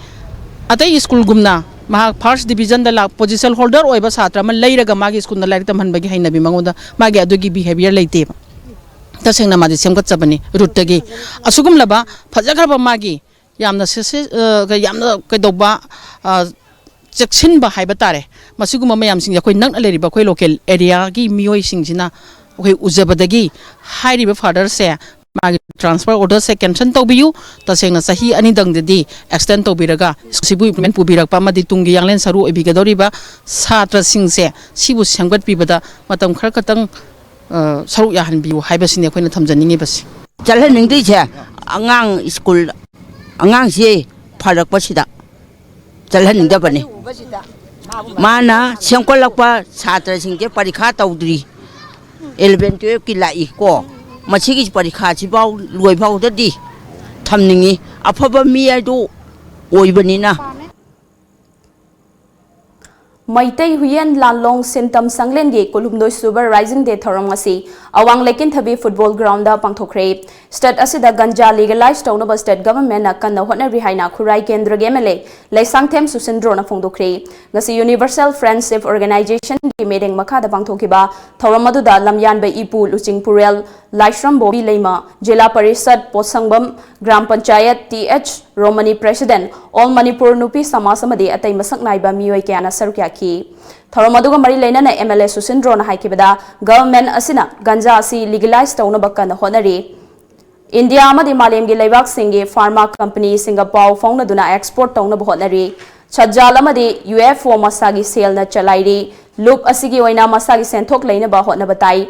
ꯑꯇꯩ ꯁ꯭ꯀꯨꯜꯒꯨꯝꯅ ꯃꯍꯥꯛ ꯐꯥꯔꯁ ꯗꯤꯕꯤꯖꯟꯗ ꯂꯥꯛ-, ꯄꯣꯖꯤꯁꯟ ꯍꯣꯜꯗꯔ ꯑꯣꯏꯕ ꯁꯥꯇ꯭ꯔ ꯑꯃ ꯂꯩꯔꯒ ꯃꯥꯒꯤ ꯁ꯭ꯀꯨꯜꯗ ꯂꯥꯏꯔꯤꯛ ꯇꯝꯍꯟꯕꯒꯤ ꯍꯩꯅꯕꯤ ꯃꯉꯣꯟꯗ ꯃꯥꯒꯤ ꯑꯗꯨꯒꯤ ꯕꯤꯍꯦꯕꯤꯌꯔ ꯂꯩꯇꯦꯕ꯫ ꯇꯁꯦꯡꯅ ꯃꯥꯗꯤ ꯁꯦꯝꯒꯠꯆꯕꯅꯤ ꯔꯨꯠꯇꯒꯤ꯫ ꯑꯁꯤꯒꯨꯝꯂꯕ ꯐꯖꯈ꯭ꯔꯕ ꯃꯥꯒꯤ ꯌꯥꯝꯅ ꯁꯦ-, ꯁꯦ-, ꯑ, ꯀ-, ꯌꯥꯝꯅ ꯀꯩꯗꯧꯕ, ꯑ, ꯆꯦꯛꯁꯤꯟꯕ ꯍꯥꯏꯕ ꯇꯥꯔꯦ꯫ ꯃꯁꯤꯒꯨꯝꯕ ꯃꯌꯥꯝꯁꯤꯡꯁꯦ ꯑꯩꯈꯣꯏ ꯅꯛꯅ ꯂꯩꯔꯤꯕ ꯑꯩꯈꯣꯏ ꯂꯣꯀꯦꯜ ꯑꯦꯔꯤꯌꯥꯒꯤ ꯃꯤꯑꯣꯏꯁꯤꯡꯁꯤꯅ ꯑꯩꯈꯣꯏ ꯎꯖꯕꯗꯒꯤ ꯍꯥꯏꯔꯤꯕ ꯐꯥꯗꯔꯁꯦ ꯃꯥꯒꯤ ꯇ꯭ꯔꯥꯟꯁꯐꯔ ꯑꯣꯔꯗꯔꯁꯦ ꯀꯦꯟꯁꯜ ꯇꯧꯕꯤꯌꯨ꯫ ꯇꯁꯦꯡꯅ ꯆꯍꯤ ꯑꯅꯤꯗꯪꯗꯗꯤ ꯑꯦꯛꯁꯇꯦꯟ ꯇꯧꯕꯤꯔꯒ ꯁꯤꯕꯨ ꯏꯝꯄ꯭ꯂꯤꯃꯦꯟ ꯄꯨꯕꯤꯔꯛꯄ ꯑꯃꯗꯤ ꯇꯨꯡꯒꯤ ꯌꯥꯡꯂꯦꯟ ꯁꯔꯨ ꯑꯣꯏꯕꯤꯒꯗꯧꯔꯤꯕ ꯁꯥꯇ꯭ꯔꯁꯤꯡꯁꯦ ꯁꯤꯕꯨ ꯁꯦꯝꯒꯠꯄꯤꯕꯗ ꯃꯇꯝ ꯈꯔ ꯈꯛꯇꯪ, ꯑ, ꯁꯔꯨꯛ ꯌꯥꯍꯟꯕꯤꯌꯨ ꯍꯥꯏꯕꯁꯤꯅꯤ ꯑꯩꯈꯣꯏꯅ ꯊꯝꯖꯅꯤꯡꯉꯤꯕꯁꯤ꯫ ꯆꯠꯍꯟꯅꯤꯡꯗ꯭ꯔꯤꯁꯦ ꯑꯉꯥꯡ ꯁ꯭ꯀꯨꯜ ꯑꯉꯥꯡꯁꯤ ꯐꯔꯛꯄꯁꯤꯗ ꯆꯠꯍꯟꯅꯤꯡꯗꯕꯅꯤ꯫ ꯃꯥꯅ ꯁꯦꯝꯒꯠꯂꯛꯄ ꯁꯥꯇ꯭ꯔꯁꯤꯡꯁꯦ ꯄꯔꯤꯈꯥ ꯇꯧꯗ꯭ꯔꯤ, ꯏꯂꯚꯦꯟ ꯇꯨꯌꯦꯜꯞꯀꯤ ꯂꯥꯛꯏ ꯀꯣ, ꯃꯁꯤꯒꯤ ꯄꯔꯤꯈꯥꯁꯤꯐꯥꯎ ꯂꯣꯏꯐꯥꯎꯗꯗꯤ ꯊꯝꯅꯤꯡꯉꯤ꯫ ꯑꯐꯕ ꯃꯤ ꯍꯥꯏꯗꯨ ꯑꯣꯏꯕꯅꯤꯅ꯫ ꯃꯩꯇꯩ ꯍꯨꯏꯌꯦꯟ ꯂꯥꯟꯂꯣꯡ ꯁꯤꯟꯇꯝ ꯁꯪꯂꯦꯟꯒꯤ ꯀꯨꯟꯍꯨꯝꯗꯣꯏ ꯁꯨꯕ ꯔꯥꯏꯖꯤꯡ ꯗꯦ ꯊꯧꯔꯝ ꯉꯁꯤ ꯑꯋꯥꯡ ꯂꯩꯀꯤꯟꯊꯕꯤ ꯐꯨꯠꯕꯣꯜ ꯒ꯭ꯔꯥꯎꯟꯗ ꯄꯥꯡꯊꯣꯛꯈ꯭ꯔꯦ꯫ State ꯑꯁꯤꯗ ꯒꯟꯖꯥ legalize ꯇꯧꯅꯕ state government ꯅ ꯀꯟꯅ ꯍꯣꯠꯅꯔꯤ ꯍꯥꯏꯅ ꯈꯨꯔꯥꯏ ꯀꯦꯟꯗ꯭ꯔꯒꯤ M L A ꯂꯩꯁꯥꯡꯊꯦꯝ ꯁꯨꯁꯤꯟꯗ꯭ꯔꯣꯅ ꯐꯣꯡꯗꯣꯛꯈ꯭ꯔꯦ꯫ ꯉꯁꯤ Universal Friendship Organization ꯒꯤ ꯃꯤꯠꯌꯦꯡ ꯃꯈꯥꯗ ꯄꯥꯡꯊꯣꯛꯈꯤꯕ ꯊꯧꯔꯝ ꯑꯗꯨꯗ ꯂꯝꯌꯥꯟꯕ ꯏꯄꯨ ꯂꯨꯆꯤꯡ ꯄꯨꯔꯦꯜ ꯂꯥꯏꯁ꯭ꯔꯝ ꯕꯣꯕꯤ ꯂꯩꯃ, ꯖꯤꯂꯥ ꯄꯔꯤꯁꯗ ꯄꯣꯠꯁꯪꯕꯝ gram panchayat T H Romani president, All Manipur ꯅꯨꯄꯤ ꯁꯃꯥꯖ ꯑꯃꯗꯤ ꯑꯇꯩ ꯃꯁꯛ ꯅꯥꯏꯕ ꯃꯤꯑꯣꯏ ꯀꯌꯥꯅ ꯁꯔꯨꯛ ꯌꯥꯈꯤ꯫ ꯊꯧꯔꯝ ꯑꯗꯨꯒ ꯃꯔꯤ ꯂꯩꯅꯅ M L A ꯁꯨꯁꯤꯟꯗ꯭ꯔꯣꯅ ꯍꯥꯏꯈꯤꯕꯗ, government ꯑꯁꯤꯅ ꯒꯟꯖꯥ ꯑꯁꯤ legalize ꯇꯧꯅꯕ ꯀꯟꯅ ꯍꯣꯠꯅꯔꯤ꯫ ꯏꯟꯗꯤꯌꯥ ꯑꯃꯗꯤ ꯃꯥꯂꯦꯝꯒꯤ ꯂꯩꯕꯥꯛꯁꯤꯡꯒꯤ pharma company ꯁꯤꯡꯒ ꯄꯥꯎ ꯐꯥꯎꯅꯗꯨꯅ export ꯇꯧꯅꯕ ꯍꯣꯠꯅꯔꯤ꯫ ꯁꯠꯖꯥꯜ ꯑꯃꯗꯤ U F O ꯃꯁꯥꯒꯤ ꯁꯦꯜꯅ ꯆꯂꯥꯏꯔꯤ꯫ ꯂꯨꯞ ꯑꯁꯤꯒꯤ ꯑꯣꯏꯅ ꯃꯁꯥꯒꯤ ꯁꯦꯟꯊꯣꯛ ꯂꯩꯅꯕ ꯍꯣꯠꯅꯕ ꯇꯥꯏ꯫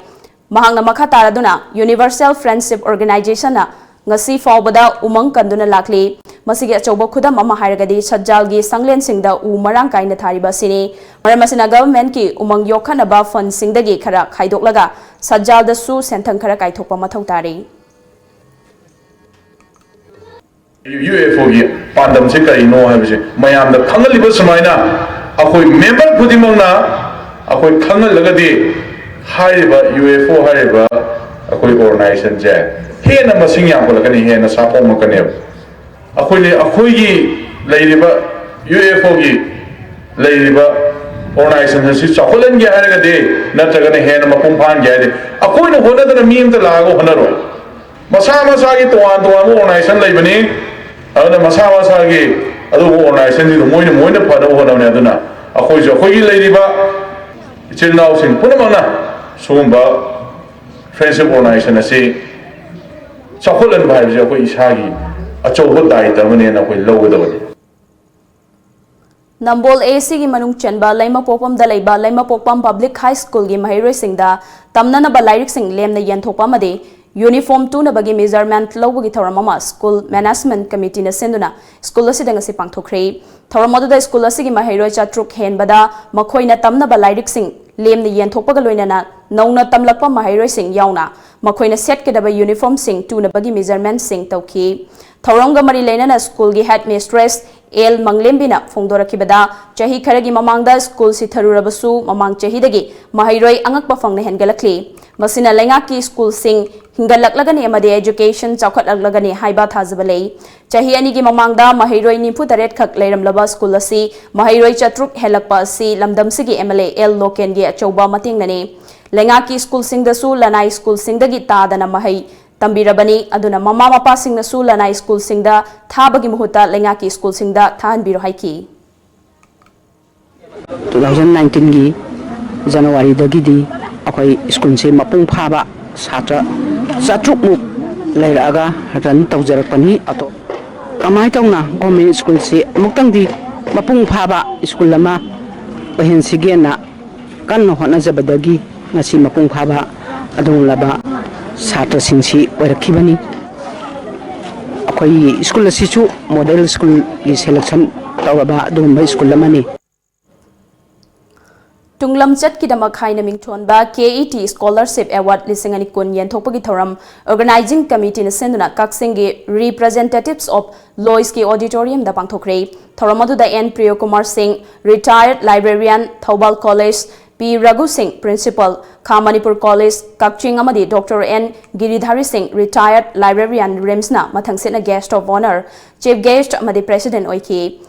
ꯃꯍꯥꯛꯅ ꯃꯈꯥ ꯇꯥꯔꯗꯨꯅ Universal Friendship Organization ꯅ ꯉꯁꯤ ꯐꯥꯎꯕꯗ ꯎꯃꯪ ꯀꯟꯗꯨꯅ ꯂꯥꯛꯂꯤ꯫ ꯃꯁꯤꯒꯤ ꯑꯆꯧꯕ ꯈꯨꯗꯝ ꯑꯃ ꯍꯥꯏꯔꯒꯗꯤ ꯁꯠꯖꯥꯜꯒꯤ ꯁꯪꯂꯦꯟꯁꯤꯡꯗ ꯎ ꯃꯔꯥꯡ ꯀꯥꯏꯅ ꯊꯥꯔꯤꯕ ꯑꯁꯤꯅꯤ꯫ ꯃꯔꯝ ꯑꯁꯤꯅ government ꯀꯤ ꯎꯃꯪ ꯌꯣꯛꯈꯠꯅꯕ fund ꯁꯤꯡꯗꯒꯤ ꯈꯔ ꯈꯥꯏꯗꯣꯛꯂꯒ ꯁꯠꯖꯥꯜꯗꯁꯨ ꯁꯦꯟꯊꯪ ꯈꯔ ꯀꯥꯏꯊꯣꯛꯄ ꯃꯊꯧ ꯇꯥꯔꯤ꯫ U F O ꯒꯤ ꯄꯥꯟꯗꯝꯁꯦ ꯀꯔꯤꯅꯣ ꯍꯥꯏꯕꯁꯦ ꯃꯌꯥꯝꯗ ꯈꯪꯍꯜꯂꯤꯕ ꯁꯨꯃꯥꯏꯅ ꯑꯩꯈꯣꯏ member ꯈꯨꯗꯤꯡꯃꯛꯅ ꯑꯩꯈꯣꯏ ꯈꯪꯍꯜꯂꯒꯗꯤ ꯍꯥꯏꯔꯤꯕ U F O ꯍꯥꯏꯔꯤꯕ ꯑꯩꯈꯣꯏ organization ꯁꯦ ꯍꯦꯟꯅ ꯃꯁꯤꯡ ꯌꯥꯝꯈꯠꯂꯛꯀꯅꯤ, ꯍꯦꯟꯅ ꯁꯥꯐꯣꯡꯂꯛꯀꯅꯦꯕ꯫ ꯑꯩꯈꯣꯏꯅ, ꯑꯩꯈꯣꯏꯒꯤ ꯂꯩꯔꯤꯕ U F O ꯒꯤ ꯂꯩꯔꯤꯕ organization ꯑꯁꯤ ꯆꯥꯎꯈꯠꯍꯟꯒꯦ ꯍꯥꯏꯔꯒꯗꯤ, ꯅꯠꯇ꯭ꯔꯒꯅ ꯍꯦꯟꯅ ꯃꯄꯨꯡ ꯐꯥꯍꯟꯒꯦ ꯍꯥꯏꯔꯗꯤ, ꯑꯩꯈꯣꯏꯅ ꯍꯣꯠꯅꯗꯅ ꯃꯤ ꯑꯃꯇ ꯂꯥꯛꯑꯒ ꯍꯣꯠꯅꯔꯣꯏ꯫ ꯃꯁꯥ ꯃꯁꯥꯒꯤ ꯇꯣꯉꯥꯟ ꯇꯣꯉꯥꯟꯕ organization ꯂꯩꯕꯅꯤ꯫ ꯑꯗꯨꯅ ꯃꯁꯥ ꯃꯁꯥꯒꯤ ꯑꯗꯨꯒꯨꯝꯕ organization ꯁꯤꯡꯗꯨ ꯃꯣꯏꯅ, ꯃꯣꯏꯅ ꯐꯅꯕ ꯍꯣꯠꯅꯕꯅꯤ꯫ ꯑꯗꯨꯅ ꯑꯩꯈꯣꯏꯁꯨ ꯑꯩꯈꯣꯏꯒꯤ ꯂꯩꯔꯤꯕ ꯏꯆꯤꯜ ꯏꯅꯥꯎꯁꯤꯡ ꯄꯨꯝꯅꯃꯛꯅ ꯁꯤꯒꯨꯝꯕ friendship organization ꯑꯁꯤ ꯆꯥꯎꯈꯠꯍꯟꯕ ꯍꯥꯏꯕꯁꯤ ꯑꯩꯈꯣꯏ ꯏꯁꯥꯒꯤ ꯑꯆꯧꯕ ꯗꯥꯏꯇ ꯑꯃꯅꯦꯅ ꯑꯩꯈꯣꯏ ꯂꯧꯒꯗꯕꯅꯤ꯫ ꯅꯝꯕꯣꯜ A C ꯒꯤ ꯃꯅꯨꯡ ꯆꯟꯕ ꯂꯩꯃꯄꯣꯛꯄꯝꯗ ꯂꯩꯕ ꯂꯩꯃꯄꯣꯛꯄꯝ Public High School ꯒꯤ ꯃꯍꯩꯔꯣꯏꯁꯤꯡꯗ ꯇꯝꯅꯅꯕ ꯂꯥꯏꯔꯤꯛꯁꯤꯡ ꯂꯦꯝꯅ ꯌꯦꯟꯊꯣꯛꯄ ꯑꯃꯗꯤ uniform ꯇꯨꯅꯕꯒꯤ measurement ꯂꯧꯕꯒꯤ ꯊꯧꯔꯝ ꯑꯃ school management committee ꯅ ꯁꯤꯟꯗꯨꯅ school ꯑꯁꯤꯗ ꯉꯁꯤ ꯄꯥꯡꯊꯣꯛꯈ꯭ꯔꯦ꯫ ꯊꯧꯔꯝ ꯑꯗꯨꯗ school ꯑꯁꯤꯒꯤ ꯃꯍꯩꯔꯣꯏ ꯆꯥꯇ꯭ꯔꯨꯛ ꯍꯦꯟꯕꯗ ꯃꯈꯣꯏꯅ ꯇꯝꯅꯕ ꯂꯥꯏꯔꯤꯛꯁꯤꯡ ꯂꯦꯝꯅ ꯌꯦꯟꯊꯣꯛꯄꯒ ꯂꯣꯏꯅꯅ ꯅꯧꯅ ꯇꯝꯂꯛꯄ ꯃꯍꯩꯔꯣꯏꯁꯤꯡ ꯌꯥꯎꯅ ꯃꯈꯣꯏꯅ ꯁꯦꯠꯀꯗꯕ uniform ꯁꯤꯡ ꯇꯨꯅꯕꯒꯤ measurement ꯁꯤꯡ ꯇꯧꯈꯤ꯫ ꯊꯧꯔꯝꯒ ꯃꯔꯤ ꯂꯩꯅꯅ school ꯒꯤ headmistress ꯑꯦꯜ ꯃꯪꯂꯦꯝꯕꯤꯅ ꯐꯣꯡꯗꯣꯔꯛꯈꯤꯕꯗ, ꯆꯍꯤ ꯈꯔꯒꯤ ꯃꯃꯥꯡꯗ ꯁ꯭ꯀꯨꯜ ꯁꯤꯊꯔꯨꯔꯕꯁꯨ ꯃꯃꯥꯡ ꯆꯍꯤꯗꯒꯤ ꯃꯍꯩꯔꯣꯏ ꯑꯉꯛꯄ ꯐꯪꯅ ꯍꯦꯟꯒꯠꯂꯛꯂꯤ꯫ ꯃꯁꯤꯅ ꯂꯩꯉꯥꯛꯀꯤ ꯁ꯭ꯀꯨꯜꯁꯤꯡ ꯍꯤꯡꯒꯠꯂꯛꯂꯒꯅꯤ ꯑꯃꯗꯤ education ꯆꯥꯎꯈꯠꯂꯛꯂꯒꯅꯤ ꯍꯥꯏꯕ ꯊꯥꯖꯕ ꯂꯩ꯫ ꯆꯍꯤ ꯑꯅꯤꯒꯤ ꯃꯃꯥꯡꯗ ꯃꯍꯩꯔꯣꯏ ꯅꯤꯐꯨ ꯇꯔꯦꯠ ꯈꯛ ꯂꯩꯔꯝꯂꯕ ꯁ꯭ꯀꯨꯜ ꯑꯁꯤ ꯃꯍꯩꯔꯣꯏ ꯆꯥꯇ꯭ꯔꯨꯛ ꯍꯦꯜꯂꯛꯄ ꯑꯁꯤ ꯂꯝꯗꯝꯁꯤꯒꯤ MLA ꯑꯦꯜ ꯂꯣꯀꯦꯟꯒꯤ ꯑꯆꯧꯕ ꯃꯇꯦꯡꯅꯅꯤ꯫ ꯂꯩꯉꯥꯛꯀꯤ ꯁ꯭ꯀꯨꯜꯁꯤꯡꯗꯁꯨ ꯂꯅꯥꯏ ꯁ꯭ꯀꯨꯜꯁꯤꯡꯗꯒꯤ ꯇꯥꯗꯅ ꯃꯍꯩ ꯇꯝꯕꯤꯔꯕꯅꯤ꯫ ꯑꯗꯨꯅ ꯃꯃꯥ ꯃꯄꯥꯁꯤꯡꯅꯁꯨ ꯂꯅꯥꯏ ꯁ꯭ꯀꯨꯜꯁꯤꯡꯗ ꯊꯥꯕꯒꯤ ꯃꯍꯨꯠꯇ ꯂꯩꯉꯥꯛꯀꯤ ꯁ꯭ꯀꯨꯜꯁꯤꯡꯗ ꯊꯥꯍꯟꯕꯤꯔꯣ ꯍꯥꯏꯈꯤ꯫ ꯇꯨ ꯊꯥꯎꯖꯟ ꯅꯥꯏꯟꯇꯤꯟꯒꯤ ꯖꯅꯋꯥꯔꯤꯗꯒꯤꯗꯤ ꯑꯩꯈꯣꯏ ꯁ꯭ꯀꯨꯜꯁꯦ ꯃꯄꯨꯡ ꯐꯥꯕ ꯁꯥꯇ꯭ꯔ ꯆꯥꯇ꯭ꯔꯨꯛꯃꯨꯛ ꯂꯩꯔꯛꯑꯒ ꯔꯟ ꯇꯧꯖꯔꯛꯄꯅꯤ꯫ ꯑꯗꯣ ꯀꯃꯥꯏꯅ ꯇꯧꯅ ꯒꯣꯔꯃꯦꯟ ꯁ꯭ꯀꯨꯜꯁꯤ ꯑꯃꯨꯛꯇꯪꯗꯤ ꯃꯄꯨꯡ ꯐꯥꯕ ꯁ꯭ꯀꯨꯜ ꯑꯃ ꯑꯣꯏꯍꯟꯁꯤꯒꯦꯅ ꯀꯟꯅ ꯍꯣꯠꯅꯖꯕꯗꯒꯤ ꯉꯁꯤ ꯃꯄꯨꯡ ꯐꯥꯕ ꯑꯗꯨꯒꯨꯝꯂꯕ ꯁꯥꯇ꯭ꯔꯁꯤꯡꯁꯤ ꯑꯣꯏꯔꯛꯈꯤꯕꯅꯤ꯫ ꯑꯩꯈꯣꯏꯒꯤ ꯁ꯭ꯀꯨꯜ ꯑꯁꯤꯁꯨ ꯃꯣꯗꯦꯜ ꯁ꯭ꯀꯨꯜꯒꯤ ꯁꯦꯂꯦꯛꯁꯟ ꯇꯧꯔꯕ ꯑꯗꯨꯒꯨꯝꯕ ꯁ꯭ꯀꯨꯜ ꯑꯃꯅꯤ꯫ ꯇꯨꯡꯂꯝꯆꯠꯀꯤꯗꯃꯛ ꯍꯥꯏꯅ ꯃꯤꯡꯊꯣꯟꯕ KET Scholarship Award ꯂꯤꯁꯤꯡ ꯑꯅꯤ ꯀꯨꯟ ꯌꯦꯟꯊꯣꯛꯄꯒꯤ ꯊꯧꯔꯝ Organizing Committeeꯅ ꯁꯤꯟꯗꯨꯅ ꯀꯛꯆꯤꯡꯒꯤ Representatives of Loisꯀꯤ auditoriumꯗ ꯄꯥꯡꯊꯣꯛꯈ꯭ꯔꯦ꯫ ꯊꯧꯔꯝ ꯑꯗꯨꯗ ꯑꯦꯟ ꯄ꯭ꯔꯤꯌꯣꯀꯨꯃꯥꯔ ꯁꯤꯡ, retired librarian, ꯊꯧꯕꯥꯜ College, ꯄꯤ ꯔꯘꯨ ꯁꯤꯡ, Principal, ꯈꯥ ꯃꯅꯤꯄꯨꯔ College, ꯀꯛꯆꯤꯡ ꯑꯃꯗꯤ ꯗꯣꯛꯇꯔ ꯑꯦꯟ ꯒꯤꯔꯤꯙꯥꯔꯤ ꯁꯤꯡ, retired librarian, RIMSꯅ ꯃꯊꯪꯁꯤꯠꯅ Guest of Honour, Chief Guest ꯑꯃꯗꯤ President ꯑꯣꯏꯈꯤ꯫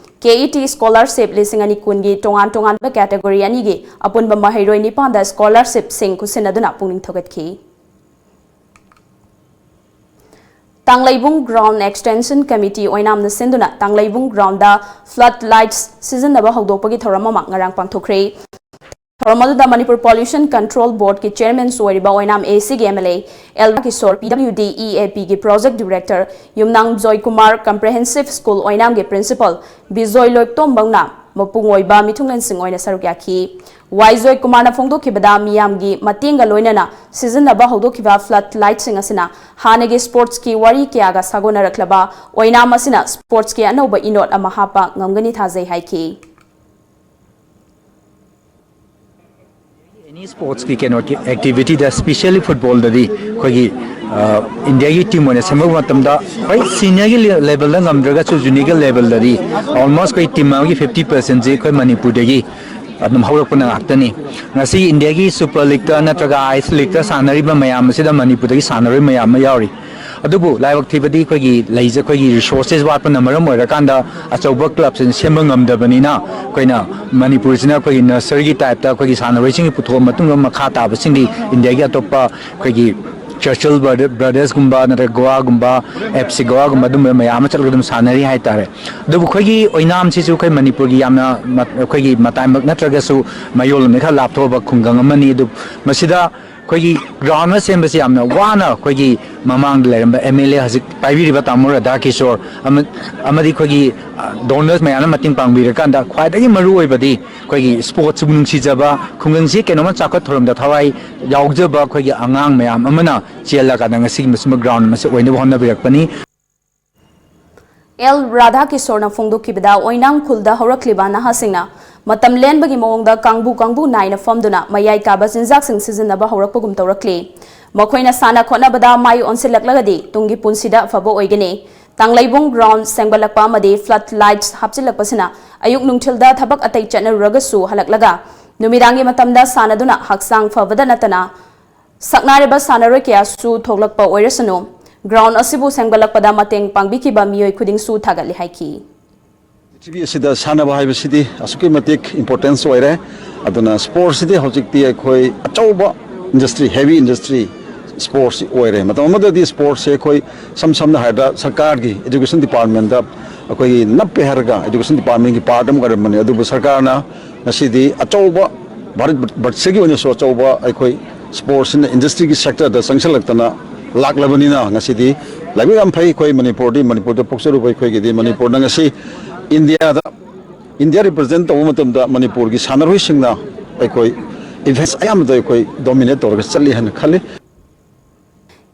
KET Scholarship ꯂꯤꯁꯤꯡ ꯑꯅꯤ ꯀꯨꯟꯒꯤ ꯇꯣꯉꯥꯟ ꯇꯣꯉꯥꯟꯕ category ꯑꯅꯤꯒꯤ ꯑꯄꯨꯟꯕ ꯃꯍꯩꯔꯣꯏ ꯅꯤꯄꯥꯟꯗ scholarshipꯁꯤꯡ ꯈꯨꯠꯁꯤꯟꯅꯗꯨꯅ ꯄꯨꯛꯅꯤꯡ ꯊꯧꯒꯠꯈꯤ꯫ ꯇꯥꯡꯂꯩꯕꯨꯡ Ground Extension Committee ꯑꯣꯏꯅꯥꯝꯅ ꯁꯤꯟꯗꯨꯅ ꯇꯥꯡꯂꯩꯕꯨꯡ groundꯗ flood lights ꯁꯤꯖꯤꯟꯅꯕ ꯍꯧꯗꯣꯛꯄꯒꯤ ꯊꯧꯔꯝ ꯑꯃ ꯉꯔꯥꯡ ꯄꯥꯡꯊꯣꯛꯈ꯭ꯔꯦ꯫ ꯊꯧꯔꯝ ꯑꯗꯨꯗ ꯃꯅꯤꯄꯨꯔ Pollution Control Boardꯀꯤ Chairmanꯁꯨ ꯑꯣꯏꯔꯤꯕ ꯑꯣꯏꯅꯥꯝ ACꯒꯤ MLA ꯑꯦꯜ ꯀꯤꯁꯣꯔ, PWD EAPꯒꯤ Project Director ꯌꯨꯝꯅꯥꯝ ꯖꯣꯏꯀꯨꯃꯥꯔ, Comprehensive School ꯑꯣꯏꯅꯥꯝꯒꯤ Principal ꯕꯤꯖꯣꯏ ꯂꯣꯏꯇꯣꯝꯕꯝꯅ ꯃꯄꯨꯡ ꯑꯣꯏꯕ ꯃꯤꯊꯨꯡꯂꯦꯟꯁꯤꯡ ꯑꯣꯏꯅ ꯁꯔꯨꯛ ꯌꯥꯈꯤ꯫ ꯋꯥꯏ ꯖꯣꯏꯀꯨꯃꯥꯔꯅ ꯐꯣꯡꯗꯣꯛꯈꯤꯕꯗ, ꯃꯤꯌꯥꯝꯒꯤ ꯃꯇꯦꯡꯒ ꯂꯣꯏꯅꯅ ꯁꯤꯖꯤꯟꯅꯕ ꯍꯧꯗꯣꯛꯈꯤꯕ flood lightꯁꯤꯡ ꯑꯁꯤꯅ ꯍꯥꯟꯅꯒꯤ sportsꯀꯤ ꯋꯥꯔꯤ ꯀꯌꯥꯒ ꯁꯥꯒꯣꯟꯅꯔꯛꯂꯕ ꯑꯣꯏꯅꯥꯝ ꯑꯁꯤꯅ sportsꯀꯤ ꯑꯅꯧꯕ ꯏꯅꯣꯠ ꯑꯃ ꯍꯥꯞꯄ ꯉꯝꯒꯅꯤ ꯊꯥꯖꯩ ꯍꯥꯏꯈꯤ꯫ ꯑꯦꯅꯤ ꯁ꯭ꯄꯣꯔꯠꯁꯀꯤ ꯀꯩꯅꯣꯒꯤ ꯑꯦꯛꯇꯤꯚꯤꯇꯤꯗ, ꯁ꯭ꯄꯤꯁꯦꯜꯂꯤ ꯐꯨꯠꯕꯣꯜꯗꯗꯤ ꯑꯩꯈꯣꯏꯒꯤ ꯏꯟꯗꯤꯌꯥꯒꯤ ꯇꯤꯝ ꯑꯣꯏꯅ ꯁꯦꯝꯒꯠꯄ ꯃꯇꯝꯗ, ꯍꯣꯏ, ꯁꯤꯅꯤꯌꯔꯒꯤ ꯂꯦꯚꯦꯜꯗ ꯉꯝꯗ꯭ꯔꯒꯁꯨ ꯖꯨꯅꯤꯌꯔꯒꯤ ꯂꯦꯚꯦꯜꯗꯗꯤ ꯑꯣꯜꯃꯣꯁ ꯑꯩꯈꯣꯏ ꯇꯤꯝ ꯑꯃꯒꯤ ꯐꯤꯐꯇꯤ ꯄꯥꯔꯁꯦꯟꯁꯦ ꯑꯩꯈꯣꯏ ꯃꯅꯤꯄꯨꯔꯗꯒꯤ ꯑꯗꯨꯝ ꯍꯧꯔꯛꯄꯅ ꯉꯥꯛꯇꯅꯤ꯫ ꯉꯁꯤ ꯏꯟꯗꯤꯌꯥꯒꯤ ꯁꯨꯄꯔ ꯂꯤꯛꯇ ꯅꯠꯇ꯭ꯔꯒ ꯑꯥꯏ ꯑꯦꯁ ꯂꯤꯛꯇ ꯁꯥꯟꯅꯔꯤꯕ ꯃꯌꯥꯝ ꯑꯁꯤꯗ ꯃꯅꯤꯄꯨꯔꯗꯒꯤ ꯁꯥꯟꯅꯔꯣꯏ ꯃꯌꯥꯝ ꯑꯃ ꯌꯥꯎꯔꯤ꯫ ꯑꯗꯨꯕꯨ ꯂꯥꯏꯕꯛ ꯊꯤꯕꯗꯤ ꯑꯩꯈꯣꯏꯒꯤ ꯂꯩꯖ-, ꯑꯩꯈꯣꯏꯒꯤ ꯔꯤꯁꯣꯔꯁꯦꯁ ꯋꯥꯠꯄꯅ ꯃꯔꯝ ꯑꯣꯏꯔꯀꯥꯟꯗ ꯑꯆꯧꯕ ꯀ꯭ꯂꯕꯁꯤꯡ ꯁꯦꯝꯕ ꯉꯝꯗꯕꯅꯤꯅ, ꯑꯩꯈꯣꯏꯅ ꯃꯅꯤꯄꯨꯔꯁꯤꯅ ꯑꯩꯈꯣꯏꯒꯤ ꯅꯔꯁꯔꯤꯒꯤ ꯇꯥꯏꯞꯇ ꯑꯩꯈꯣꯏꯒꯤ ꯁꯥꯟꯅꯔꯣꯏꯁꯤꯡꯒꯤ ꯄꯨꯊꯣꯛꯑ ꯃꯇꯨꯡꯗ ꯃꯈꯥ ꯇꯥꯕꯁꯤꯡꯗꯤ ꯏꯟꯗꯤꯌꯥꯒꯤ ꯑꯇꯣꯞꯄ ꯑꯩꯈꯣꯏꯒꯤ ꯆꯔꯆꯤꯜ ꯕ꯭ꯔꯗꯔꯁꯀꯨꯝꯕ ꯅꯠꯇ꯭ꯔꯒ ꯒꯣꯋꯥꯒꯨꯝꯕ, ꯑꯦꯐ ꯁꯤ ꯒꯣꯋꯥꯒꯨꯝꯕ ꯑꯗꯨꯝꯕ ꯃꯌꯥꯝ ꯑꯃ ꯆꯠꯂꯒ ꯑꯗꯨꯝ ꯁꯥꯟꯅꯔꯤ ꯍꯥꯏꯇꯥꯔꯦ꯫ ꯑꯗꯨꯕꯨ ꯑꯩꯈꯣꯏꯒꯤ ꯑꯣꯏꯅꯥꯝꯁꯤꯁꯨ ꯑꯩꯈꯣꯏ ꯃꯅꯤꯄꯨꯔꯒꯤ ꯌꯥꯝꯅ ꯃ-, ꯑꯩꯈꯣꯏꯒꯤ ꯃꯇꯥꯏꯃꯛ ꯅꯠꯇ꯭ꯔꯒꯁꯨ ꯃꯌꯣꯜ ꯑꯃꯗꯒꯤ ꯈꯔ ꯂꯥꯞꯊꯣꯛꯑꯕ ꯈꯨꯡꯒꯪ ꯑꯃꯅꯤ꯫ ꯑꯗꯨ ꯃꯁꯤꯗ ꯑꯩꯈꯣꯏꯒꯤ ꯒ꯭ꯔꯥꯎꯟ ꯑꯃ ꯁꯦꯝꯕꯁꯤ ꯌꯥꯝꯅ ꯋꯥꯅ ꯑꯩꯈꯣꯏꯒꯤ ꯃꯃꯥꯡꯗ ꯂꯩꯔꯝꯕ ꯑꯦꯝ ꯑꯦꯜ ꯑꯦ ꯍꯧꯖꯤꯛ ꯄꯥꯏꯕꯤꯔꯤꯕ ꯇꯥꯃꯣ ꯔꯥꯙꯥ ꯀꯤꯁꯣꯔ ꯑꯃ-, ꯑꯃꯗꯤ ꯑꯩꯈꯣꯏꯒꯤ, ꯑ, ꯗꯣꯅꯔꯁ ꯃꯌꯥꯝꯅ ꯃꯇꯦꯡ ꯄꯥꯡꯕꯤꯔꯀꯥꯟꯗ ꯈ꯭ꯋꯥꯏꯗꯒꯤ ꯃꯔꯨ ꯑꯣꯏꯕꯗꯤ ꯑꯩꯈꯣꯏꯒꯤ ꯁ꯭ꯄꯣꯔꯠꯁꯤꯕꯨ ꯅꯨꯡꯁꯤꯖꯕ, ꯈꯨꯡꯒꯪꯁꯤ ꯀꯩꯅꯣꯝꯃ ꯆꯥꯎꯈꯠ ꯊꯧꯔꯝꯗ ꯊꯋꯥꯏ ꯌꯥꯎꯖꯕ ꯑꯩꯈꯣꯏꯒꯤ ꯑꯉꯥꯡ ꯃꯌꯥꯝ ꯑꯃꯅ ꯆꯦꯜꯂꯀꯥꯟꯗ ꯉꯁꯤꯒꯤ ꯃꯁꯤꯃ ꯒ꯭ꯔꯥꯎꯟ ꯑꯃꯁꯨ ꯑꯣꯏꯅꯕ ꯍꯣꯠꯅꯕꯤꯔꯛꯄꯅꯤ꯫ ꯑꯦꯜ ꯔꯥꯙꯥꯀꯤꯁꯣꯔꯅ ꯐꯣꯡꯗꯣꯛꯈꯤꯕꯗ, ꯑꯣꯏꯅꯥꯝ ꯈꯨꯜꯗ ꯍꯧꯔꯛꯂꯤꯕ ꯅꯍꯥꯁꯤꯡꯅ ꯃꯇꯝ ꯂꯦꯟꯕꯒꯤ ꯃꯑꯣꯡꯗ ꯀꯥꯡꯕꯨ ꯀꯥꯡꯕꯨ ꯅꯥꯏꯅ ꯐꯝꯗꯨꯅ ꯃꯌꯥꯏ ꯀꯥꯕ ꯆꯤꯟꯖꯥꯛꯁꯤꯡ ꯁꯤꯖꯤꯟꯅꯕ ꯍꯧꯔꯛꯄꯒꯨꯝ ꯇꯧꯔꯛꯂꯤ꯫ ꯃꯈꯣꯏꯅ ꯁꯥꯟꯅ ꯈꯣꯠꯅꯕꯗ ꯃꯥꯏ ꯑꯣꯟꯁꯤꯜꯂꯛꯂꯒꯗꯤ ꯇꯨꯡꯒꯤ ꯄꯨꯟꯁꯤꯗ ꯑꯐꯕ ꯑꯣꯏꯒꯅꯤ꯫ ꯇꯥꯡꯂꯩꯕꯨꯡ ꯒ꯭ꯔꯥꯎꯟ ꯁꯦꯝꯒꯠꯂꯛꯄ ꯑꯃꯗꯤ ꯐ꯭ꯂꯠ ꯂꯥꯏꯠꯁ ꯍꯥꯞꯆꯤꯜꯂꯛꯄꯁꯤꯅ ꯑꯌꯨꯛ ꯅꯨꯡꯊꯤꯜꯗ ꯊꯕꯛ ꯑꯇꯩ ꯆꯠꯅꯔꯨꯔꯒꯁꯨ ꯍꯜꯂꯛꯂꯒ ꯅꯨꯃꯤꯗꯥꯡꯒꯤ ꯃꯇꯝꯗ ꯁꯥꯟꯅꯗꯨꯅ ꯍꯛꯆꯥꯡ ꯐꯕꯗ ꯅꯠꯇꯅ ꯁꯛꯅꯥꯏꯔꯕ ꯁꯥꯟꯅꯔꯣꯏ ꯀꯌꯥꯁꯨ ꯊꯣꯛꯂꯛꯄ ꯑꯣꯏꯔꯁꯅꯨ, ꯒ꯭ꯔꯥꯎꯟ ꯑꯁꯤꯕꯨ ꯁꯦꯝꯒꯠꯂꯛꯄꯗ ꯃꯇꯦꯡ ꯄꯥꯡꯕꯤꯈꯤꯕ ꯃꯤꯑꯣꯏ ꯈꯨꯗꯤꯡꯁꯨ ꯊꯥꯒꯠꯂꯤ ꯍꯥꯏꯈꯤ꯫ ꯄ꯭ꯔꯤꯊꯤꯕꯤ ꯑꯁꯤꯗ ꯁꯥꯟꯅꯕ ꯍꯥꯏꯕꯁꯤꯗꯤ ꯑꯁꯨꯛꯀꯤ ꯃꯇꯤꯛ ꯏꯝꯄꯣꯔꯇꯦꯟꯁ ꯑꯣꯏꯔꯦ꯫ ꯑꯗꯨꯅ ꯁ꯭ꯄꯣꯔꯠꯁꯤꯗꯤ ꯍꯧꯖꯤꯛꯇꯤ ꯑꯩꯈꯣꯏ ꯑꯆꯧꯕ ꯏꯟꯗꯁꯇ꯭ꯔꯤ, ꯍꯦꯚꯤ ꯏꯟꯗꯁꯇ꯭ꯔꯤ ꯁ꯭ꯄꯣꯔꯠꯁꯤ ꯑꯣꯏꯔꯦ꯫ ꯃꯇꯝ ꯑꯃꯗꯗꯤ ꯁ꯭ꯄꯣꯔꯠꯁꯦ ꯑꯩꯈꯣꯏ ꯁꯝ ꯁꯝꯅ ꯍꯥꯏꯔꯕꯗ ꯁꯔꯀꯥꯔꯒꯤ ꯏꯗꯨꯀꯦꯁꯟ ꯗꯤꯄꯥꯔꯠꯃꯦꯟꯗ ꯑꯩꯈꯣꯏꯒꯤ ꯅꯞꯄꯦ ꯍꯥꯏꯔꯒ ꯏꯗꯨꯀꯦꯁꯟ ꯗꯤꯄꯥꯔꯠꯃꯦꯟꯒꯤ ꯄꯥꯔꯠ ꯑꯃ ꯑꯣꯏꯔꯝꯕꯅꯤ꯫ ꯑꯗꯨꯕꯨ ꯁꯔꯀꯥꯔꯅ ꯉꯁꯤꯗꯤ ꯑꯆꯧꯕ ꯚꯥꯔꯠ ꯚꯥꯔꯠꯁꯤꯒꯤ ꯑꯣꯏꯅꯁꯨ ꯑꯆꯧꯕ ꯑꯩꯈꯣꯏ ꯁ꯭ꯄꯣꯔꯠꯁꯤꯅ ꯏꯟꯗꯁꯇ꯭ꯔꯤꯒꯤ ꯁꯦꯛꯇꯔꯗ ꯆꯪꯁꯤꯜꯂꯛꯇꯅ ꯂꯥꯛꯂꯕꯅꯤꯅ ꯉꯁꯤꯗꯤ ꯂꯥꯏꯕꯛ ꯌꯥꯝ ꯐꯩ꯫ ꯑꯩꯈꯣꯏ ꯃꯅꯤꯄꯨꯔꯗꯤ, ꯃꯅꯤꯄꯨꯔꯗ ꯄꯣꯛꯆꯔꯨꯕ ꯑꯩꯈꯣꯏꯒꯤꯗꯤ ꯃꯅꯤꯄꯨꯔꯅ ꯉꯁꯤ ꯏꯟꯗꯤꯌꯥꯗ, ꯏꯟꯗꯤꯌꯥ ꯔꯤꯄ꯭ꯔꯖꯦꯟ ꯇꯧꯕ ꯃꯇꯝꯗ ꯃꯅꯤꯄꯨꯔꯒꯤ ꯁꯥꯟꯅꯔꯣꯏꯁꯤꯡꯅ ꯑꯩꯈꯣꯏ ꯏꯚꯦꯟꯠꯁ ꯑꯌꯥꯝꯕꯗ ꯑꯩꯈꯣꯏ ꯗꯣꯃꯤꯅꯦꯠ ꯇꯧꯔꯒ ꯆꯠꯂꯤ ꯍꯥꯏꯅ ꯈꯜꯂꯤ꯫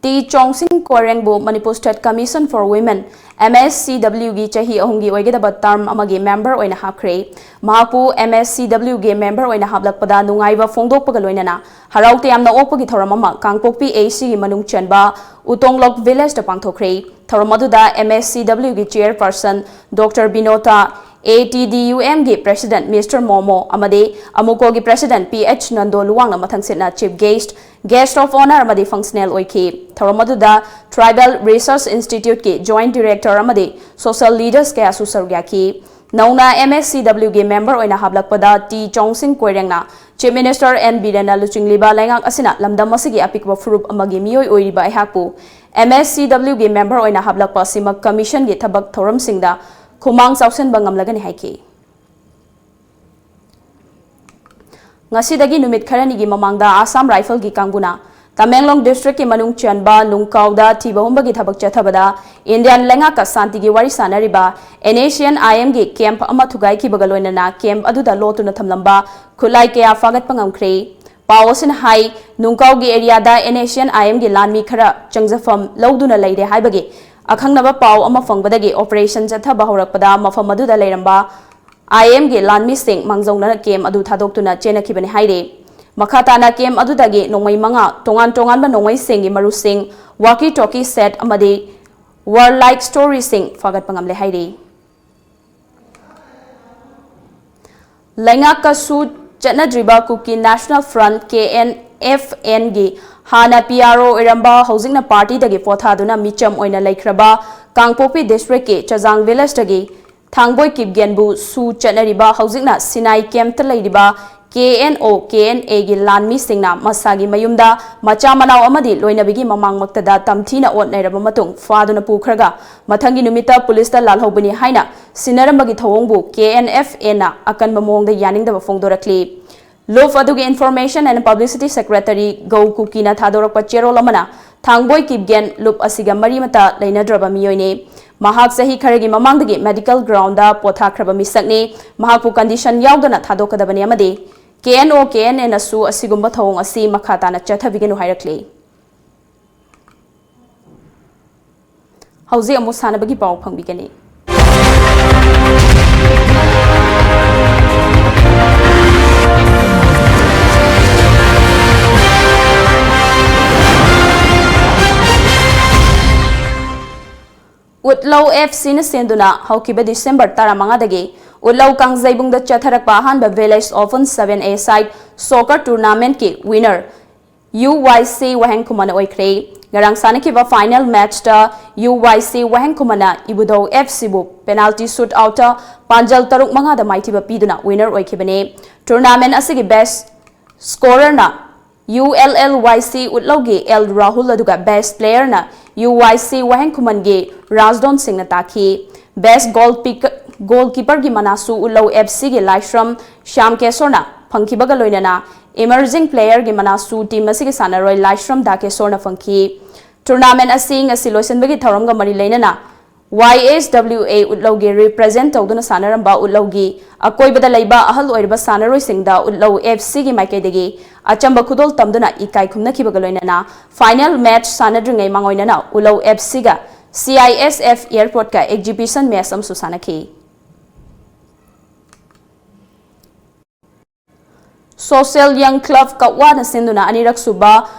ꯇꯤ ꯆꯣꯡꯁꯤꯡ ꯀꯣꯏꯔꯦꯡꯕꯨ Manipur State Commission for Women, M S C W ꯒꯤ ꯆꯍꯤ ꯑꯍꯨꯝꯒꯤ ꯑꯣꯏꯒꯗꯕ term ꯑꯃꯒꯤ member ꯑꯣꯏꯅ ꯍꯥꯞꯈ꯭ꯔꯦ꯫ ꯃꯍꯥꯛꯄꯨ M S C W ꯒꯤ member ꯑꯣꯏꯅ ꯍꯥꯞꯂꯛꯄꯗ ꯅꯨꯡꯉꯥꯏꯕ ꯐꯣꯡꯗꯣꯛꯄꯒ ꯂꯣꯏꯅꯅ ꯍꯔꯥꯎ ꯇꯌꯥꯝꯅ ꯑꯣꯛꯄꯒꯤ ꯊꯧꯔꯝ ꯑꯃ ꯀꯥꯡꯄꯣꯛꯄꯤ A C ꯒꯤ ꯃꯅꯨꯡ ꯆꯟꯕ ꯎꯇꯣꯡꯂꯣꯛ village ꯇ ꯄꯥꯡꯊꯣꯛꯈ꯭ꯔꯦ꯫ ꯊꯧꯔꯝ ꯑꯗꯨꯗ M S C W ꯒꯤ chairperson Doctor Binota, A T D U M ꯒꯤ president Mister Momo ꯑꯃꯗꯤ ꯑꯃꯨꯀꯣꯒꯤ president P H Nando ꯂꯨꯋꯥꯡꯅ ꯃꯊꯪꯁꯤꯠꯅ chief guest, guest of honour ꯑꯃꯗꯤ functional ꯑꯣꯏꯈꯤ꯫ ꯊꯧꯔꯝ ꯑꯗꯨꯗ Tribal Research Institute ꯀꯤ joint director ꯑꯃꯗꯤ social leaders ꯀꯌꯥꯁꯨ ꯁꯔꯨꯛ ꯌꯥꯈꯤ꯫ ꯅꯧꯅ M S C W ꯒꯤ member ꯑꯣꯏꯅ ꯍꯥꯞꯂꯛꯄꯗ ꯇꯤ ꯆꯣꯡꯁꯤꯡ ꯀꯣꯏꯔꯦꯡꯅ Chief Minister N ꯕꯤꯔꯦꯟꯅ ꯂꯨꯆꯤꯡꯂꯤꯕ ꯂꯩꯉꯥꯛ ꯑꯁꯤꯅ ꯂꯝꯗꯝ ꯑꯁꯤꯒꯤ ꯑꯄꯤꯛꯄ ꯐꯨꯔꯨꯞ ꯑꯃꯒꯤ ꯃꯤꯑꯣꯏ ꯑꯣꯏꯔꯤꯕ ꯑꯩꯍꯥꯛꯄꯨ M S C W ꯒꯤ member ꯑꯣꯏꯅ ꯍꯥꯞꯂꯛꯄ ꯑꯁꯤꯃꯛ commission ꯒꯤ ꯊꯕꯛ ꯊꯧꯔꯝꯁꯤꯡꯗ ꯈꯨꯃꯥꯡ ꯆꯥꯎꯁꯤꯟꯕ ꯉꯝꯂꯒꯅꯤ ꯍꯥꯏꯈꯤ꯫ ꯉꯁꯤꯗꯒꯤ ꯅꯨꯃꯤꯠ ꯈꯔꯅꯤꯒꯤ ꯃꯃꯥꯡꯗ Assam Rifle ꯒꯤ ꯀꯥꯡꯕꯨꯅ ꯇꯃꯦꯡꯂꯣꯡ district ꯀꯤ ꯃꯅꯨꯡ ꯆꯟꯕ ꯅꯨꯡꯀꯥꯎꯗ ꯊꯤꯕ ꯍꯨꯝꯕꯒꯤ ꯊꯕꯛ ꯆꯠꯊꯕꯗ Indian ꯂꯩꯉꯥꯛꯀ ꯁꯥꯟꯇꯤꯒꯤ ꯋꯥꯔꯤ ꯁꯥꯟꯅꯔꯤꯕ N S C N I M ꯒꯤ camp ꯑꯃ ꯊꯨꯒꯥꯏꯈꯤꯕꯒ ꯂꯣꯏꯅꯅ camp ꯑꯗꯨꯗ ꯂꯣꯠꯇꯨꯅ ꯊꯝꯂꯝꯕ ꯈꯨꯠꯂꯥꯏ ꯀꯌꯥ ꯐꯥꯒꯠꯄ ꯉꯝꯈ꯭ꯔꯦ꯫ ꯄꯥꯎ ꯑꯁꯤꯅ ꯍꯥꯏ, ꯅꯨꯡꯀꯥꯎꯒꯤ area the N S C N I M ꯒꯤ ꯂꯥꯟꯃꯤ ꯈꯔ ꯆꯪꯖꯐꯝ ꯂꯧꯗꯨꯅ ꯂꯩꯔꯦ ꯍꯥꯏꯕꯒꯤ ꯑꯈꯪꯅꯕ ꯄꯥꯎ ꯑꯃ ꯐꯪꯕꯗꯒꯤ operation ꯆꯠꯊꯕ ꯍꯧꯔꯛꯄꯗ ꯃꯐꯝ ꯑꯗꯨꯗ ꯂꯩꯔꯝꯕ I M ꯒꯤ ꯂꯥꯟꯃꯤꯁꯤꯡ ꯃꯥꯡꯖꯧꯅꯅ camp ꯑꯗꯨ ꯊꯥꯗꯣꯛꯇꯨꯅ ꯆꯦꯟꯅꯈꯤꯕꯅꯤ ꯍꯥꯏꯔꯤ꯫ ꯃꯈꯥ ꯇꯥꯅ camp ꯑꯗꯨꯗꯒꯤ ꯅꯣꯡꯃꯩ ꯃꯉꯥ ꯇꯣꯉꯥꯟ ꯇꯣꯉꯥꯟꯕ ꯅꯣꯡꯃꯩꯁꯤꯡꯒꯤ ꯃꯔꯨꯁꯤꯡ, walkie talkie set ꯑꯃꯗꯤ warlike story ꯁꯤꯡ ꯐꯥꯒꯠꯄ ꯉꯝꯂꯦ ꯍꯥꯏꯔꯤ꯫ ꯂꯩꯉꯥꯛꯀꯁꯨ ꯆꯠꯅꯗ꯭ꯔꯤꯕ Kuki National Front, K N F N ꯒꯤ ꯍꯥꯟꯅ P R O ꯑꯣꯏꯔꯝꯕ, ꯍꯧꯖꯤꯛꯅ party ꯗꯒꯤ ꯄꯣꯊꯥꯗꯨꯅ ꯃꯤꯆꯝ ꯑꯣꯏꯅ ꯂꯩꯈ꯭ꯔꯕ ꯀꯥꯡꯄꯣꯛꯄꯤ district ꯀꯤ ꯆꯖꯥꯡ village ꯇꯒꯤ ꯊꯥꯡꯕꯣꯏ ꯀꯤꯞꯒꯦꯟꯕꯨ ꯁꯨ ꯆꯠꯅꯔꯤꯕ, ꯍꯧꯖꯤꯛꯅ ꯁꯤꯅꯥꯏ camp ꯇ ꯂꯩꯔꯤꯕ K N O, K N A ꯒꯤ ꯂꯥꯟꯃꯤꯁꯤꯡꯅ ꯃꯁꯥꯒꯤ ꯃꯌꯨꯝꯗ ꯃꯆꯥ ꯃꯅꯥꯎ ꯑꯃꯗꯤ ꯂꯣꯏꯅꯕꯤꯒꯤ ꯃꯃꯥꯡꯃꯛꯇꯗ ꯇꯝꯊꯤꯅ ꯑꯣꯠ ꯅꯩꯔꯕ ꯃꯇꯨꯡ ꯐꯥꯗꯨꯅ ꯄꯨꯈ꯭ꯔꯒ ꯃꯊꯪꯒꯤ ꯅꯨꯃꯤꯠꯇ police ꯇ ꯂꯥꯜꯍꯧꯕꯅꯤ ꯍꯥꯏꯅ ꯁꯤꯟꯅꯔꯝꯕꯒꯤ ꯊꯧꯑꯣꯡꯕꯨ K N F N ꯅ ꯑꯀꯟꯕ ꯃꯑꯣꯡꯗ ꯌꯥꯅꯤꯡꯗꯕ ꯐꯣꯡꯗꯣꯔꯛꯂꯤ꯫ ꯂꯨꯞ ꯑꯗꯨꯒꯤ Information and Publicity Secretary ꯒꯧ ꯀꯨꯀꯤꯅ ꯊꯥꯗꯣꯔꯛꯄ ꯆꯦꯔꯣꯜ ꯑꯃꯅ ꯊꯥꯡꯕꯣꯏ ꯀꯤꯞꯒꯦꯟ ꯂꯨꯞ ꯑꯁꯤꯒ ꯃꯔꯤ ꯃꯇꯥ ꯂꯩꯅꯗ꯭ꯔꯕ ꯃꯤꯑꯣꯏꯅꯤ꯫ ꯃꯍꯥꯛ ꯆꯍꯤ ꯈꯔꯒꯤ ꯃꯃꯥꯡꯗꯒꯤ medical ground ꯗ ꯄꯣꯊꯥꯈ꯭ꯔꯕ ꯃꯤꯁꯛꯅꯤ꯫ ꯃꯍꯥꯛꯄꯨ condition ꯌꯥꯎꯗꯅ ꯊꯥꯗꯣꯛꯀꯗꯕꯅꯤ ꯑꯃꯗꯤ K N O, K N A ꯅꯁꯨ ꯑꯁꯤꯒꯨꯝꯕ ꯊꯧꯑꯣꯡ ꯑꯁꯤ ꯃꯈꯥ ꯇꯥꯅ ꯆꯠꯊꯕꯤꯒꯅꯨ ꯍꯥꯏꯔꯛꯂꯤ꯫ ꯍꯧꯖꯤꯛ ꯑꯃꯨꯛ ꯁꯥꯟꯅꯕꯒꯤ ꯄꯥꯎ ꯐꯪꯕꯤꯒꯅꯤ꯫ ꯎꯠꯂꯧ F Cꯅ ꯁꯦꯟꯗꯨꯅ ꯍꯧꯈꯤꯕ December ꯇꯔꯥꯃꯉꯥꯗꯒꯤ ꯎꯠꯂꯧ ꯀꯥꯡꯖꯩꯕꯨꯡꯗ ꯆꯠꯊꯔꯛꯄ ꯑꯍꯥꯟꯕ Village Open seven A side soccer tournamentꯀꯤ winner UYC ꯋꯥꯍꯦꯡ ꯈꯨꯃꯟ ꯑꯣꯏꯈ꯭ꯔꯦ꯫ ꯉꯔꯥꯡ ꯁꯥꯟꯅꯈꯤꯕ final matchꯇ UYC ꯋꯥꯍꯦꯡ ꯈꯨꯃꯟꯅ ꯏꯕꯨꯙꯧ F Cꯕꯨ penalty shootoutꯇ ꯄꯥꯟꯖꯜ ꯇꯔꯨꯛ ꯃꯉꯥꯗ ꯃꯥꯏꯊꯤꯕ ꯄꯤꯗꯨꯅ winner ꯑꯣꯏꯈꯤꯕꯅꯤ꯫ Tournament ꯑꯁꯤꯒꯤ best scorerꯅ ULLYC ꯎꯠꯂꯧꯒꯤ L Rahul ꯑꯗꯨꯒ best playerꯅ UYC ꯋꯥꯍꯦꯡ ꯈꯨꯃꯟꯒꯤ ꯔꯥꯖꯗꯣꯟ ꯁꯤꯡꯅ ꯇꯥꯈꯤ꯫ Best goal goalkeeperꯒꯤ ꯃꯅꯥꯁꯨ ꯎꯠꯂꯧ F Cꯒꯤ ꯂꯥꯏꯁ꯭ꯔꯝ ꯁ꯭ꯌꯥꯝ ꯀꯦꯁꯣꯔꯅ ꯐꯪꯈꯤꯕꯒ ꯂꯣꯏꯅꯅ emerging playerꯒꯤ ꯃꯅꯥꯁꯨ team ꯑꯁꯤꯒꯤ ꯁꯥꯟꯅꯔꯣꯏ ꯂꯥꯏꯁ꯭ꯔꯝ ꯗꯥ ꯀꯦꯁꯣꯔꯅ ꯐꯪꯈꯤ꯫ Tournament ꯑꯁꯤ ꯉꯁꯤ ꯂꯣꯏꯁꯤꯟꯕꯒꯤ ꯊꯧꯔꯝꯒ ꯃꯔꯤ ꯂꯩꯅꯅ YSWA ꯎꯠꯂꯧꯒꯤ represent ꯇꯧꯗꯨꯅ ꯁꯥꯟꯅꯔꯝꯕ ꯎꯠꯂꯧꯒꯤ ꯑꯀꯣꯏꯕꯗ ꯂꯩꯕ ꯑꯍꯜ ꯑꯣꯏꯔꯕ ꯁꯥꯟꯅꯔꯣꯏꯁꯤꯡꯗ ꯎꯠꯂꯧ F Cꯒꯤ ꯃꯥꯏꯀꯩꯗꯒꯤ ꯑꯆꯝꯕ ꯈꯨꯗꯣꯜ ꯇꯝꯗꯨꯅ ꯏꯀꯥꯏ ꯈꯨꯝꯅꯈꯤꯕꯒ ꯂꯣꯏꯅꯅ final match ꯁꯥꯟꯅꯗ꯭ꯔꯤꯉꯩ ꯃꯥꯡꯑꯣꯏꯅꯅ ꯎꯠꯂꯧ F Cꯒ CISF airportꯀ exhibition match ꯑꯃꯁꯨ ꯁꯥꯟꯅꯈꯤ꯫ Social Young Club ꯀꯛꯋꯥꯅ ꯁꯤꯟꯗꯨꯅ ꯑꯅꯤꯔꯛ ꯁꯨꯕ